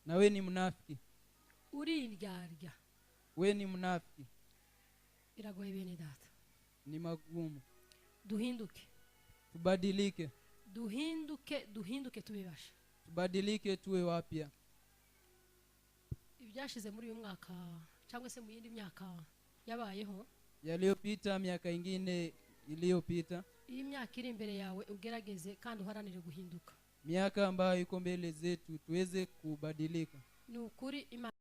na wewe ni mnafiki, uri indyarya, wewe ni mnafiki. Biragoye bene data. Ni magumu. Duhinduke, tubadilike, duhinduke, duhinduke tubibasha, tubadilike tuwe wapya. Ibyashize muri uyu mwaka cyangwa se mu yindi myaka yabayeho, yaliyopita, miaka ingine iliyopita, iyi myaka iri imbere yawe ugerageze kandi uharanire guhinduka. Miaka ambayo iko mbele zetu tuweze kubadilika. Ni ukuri Imana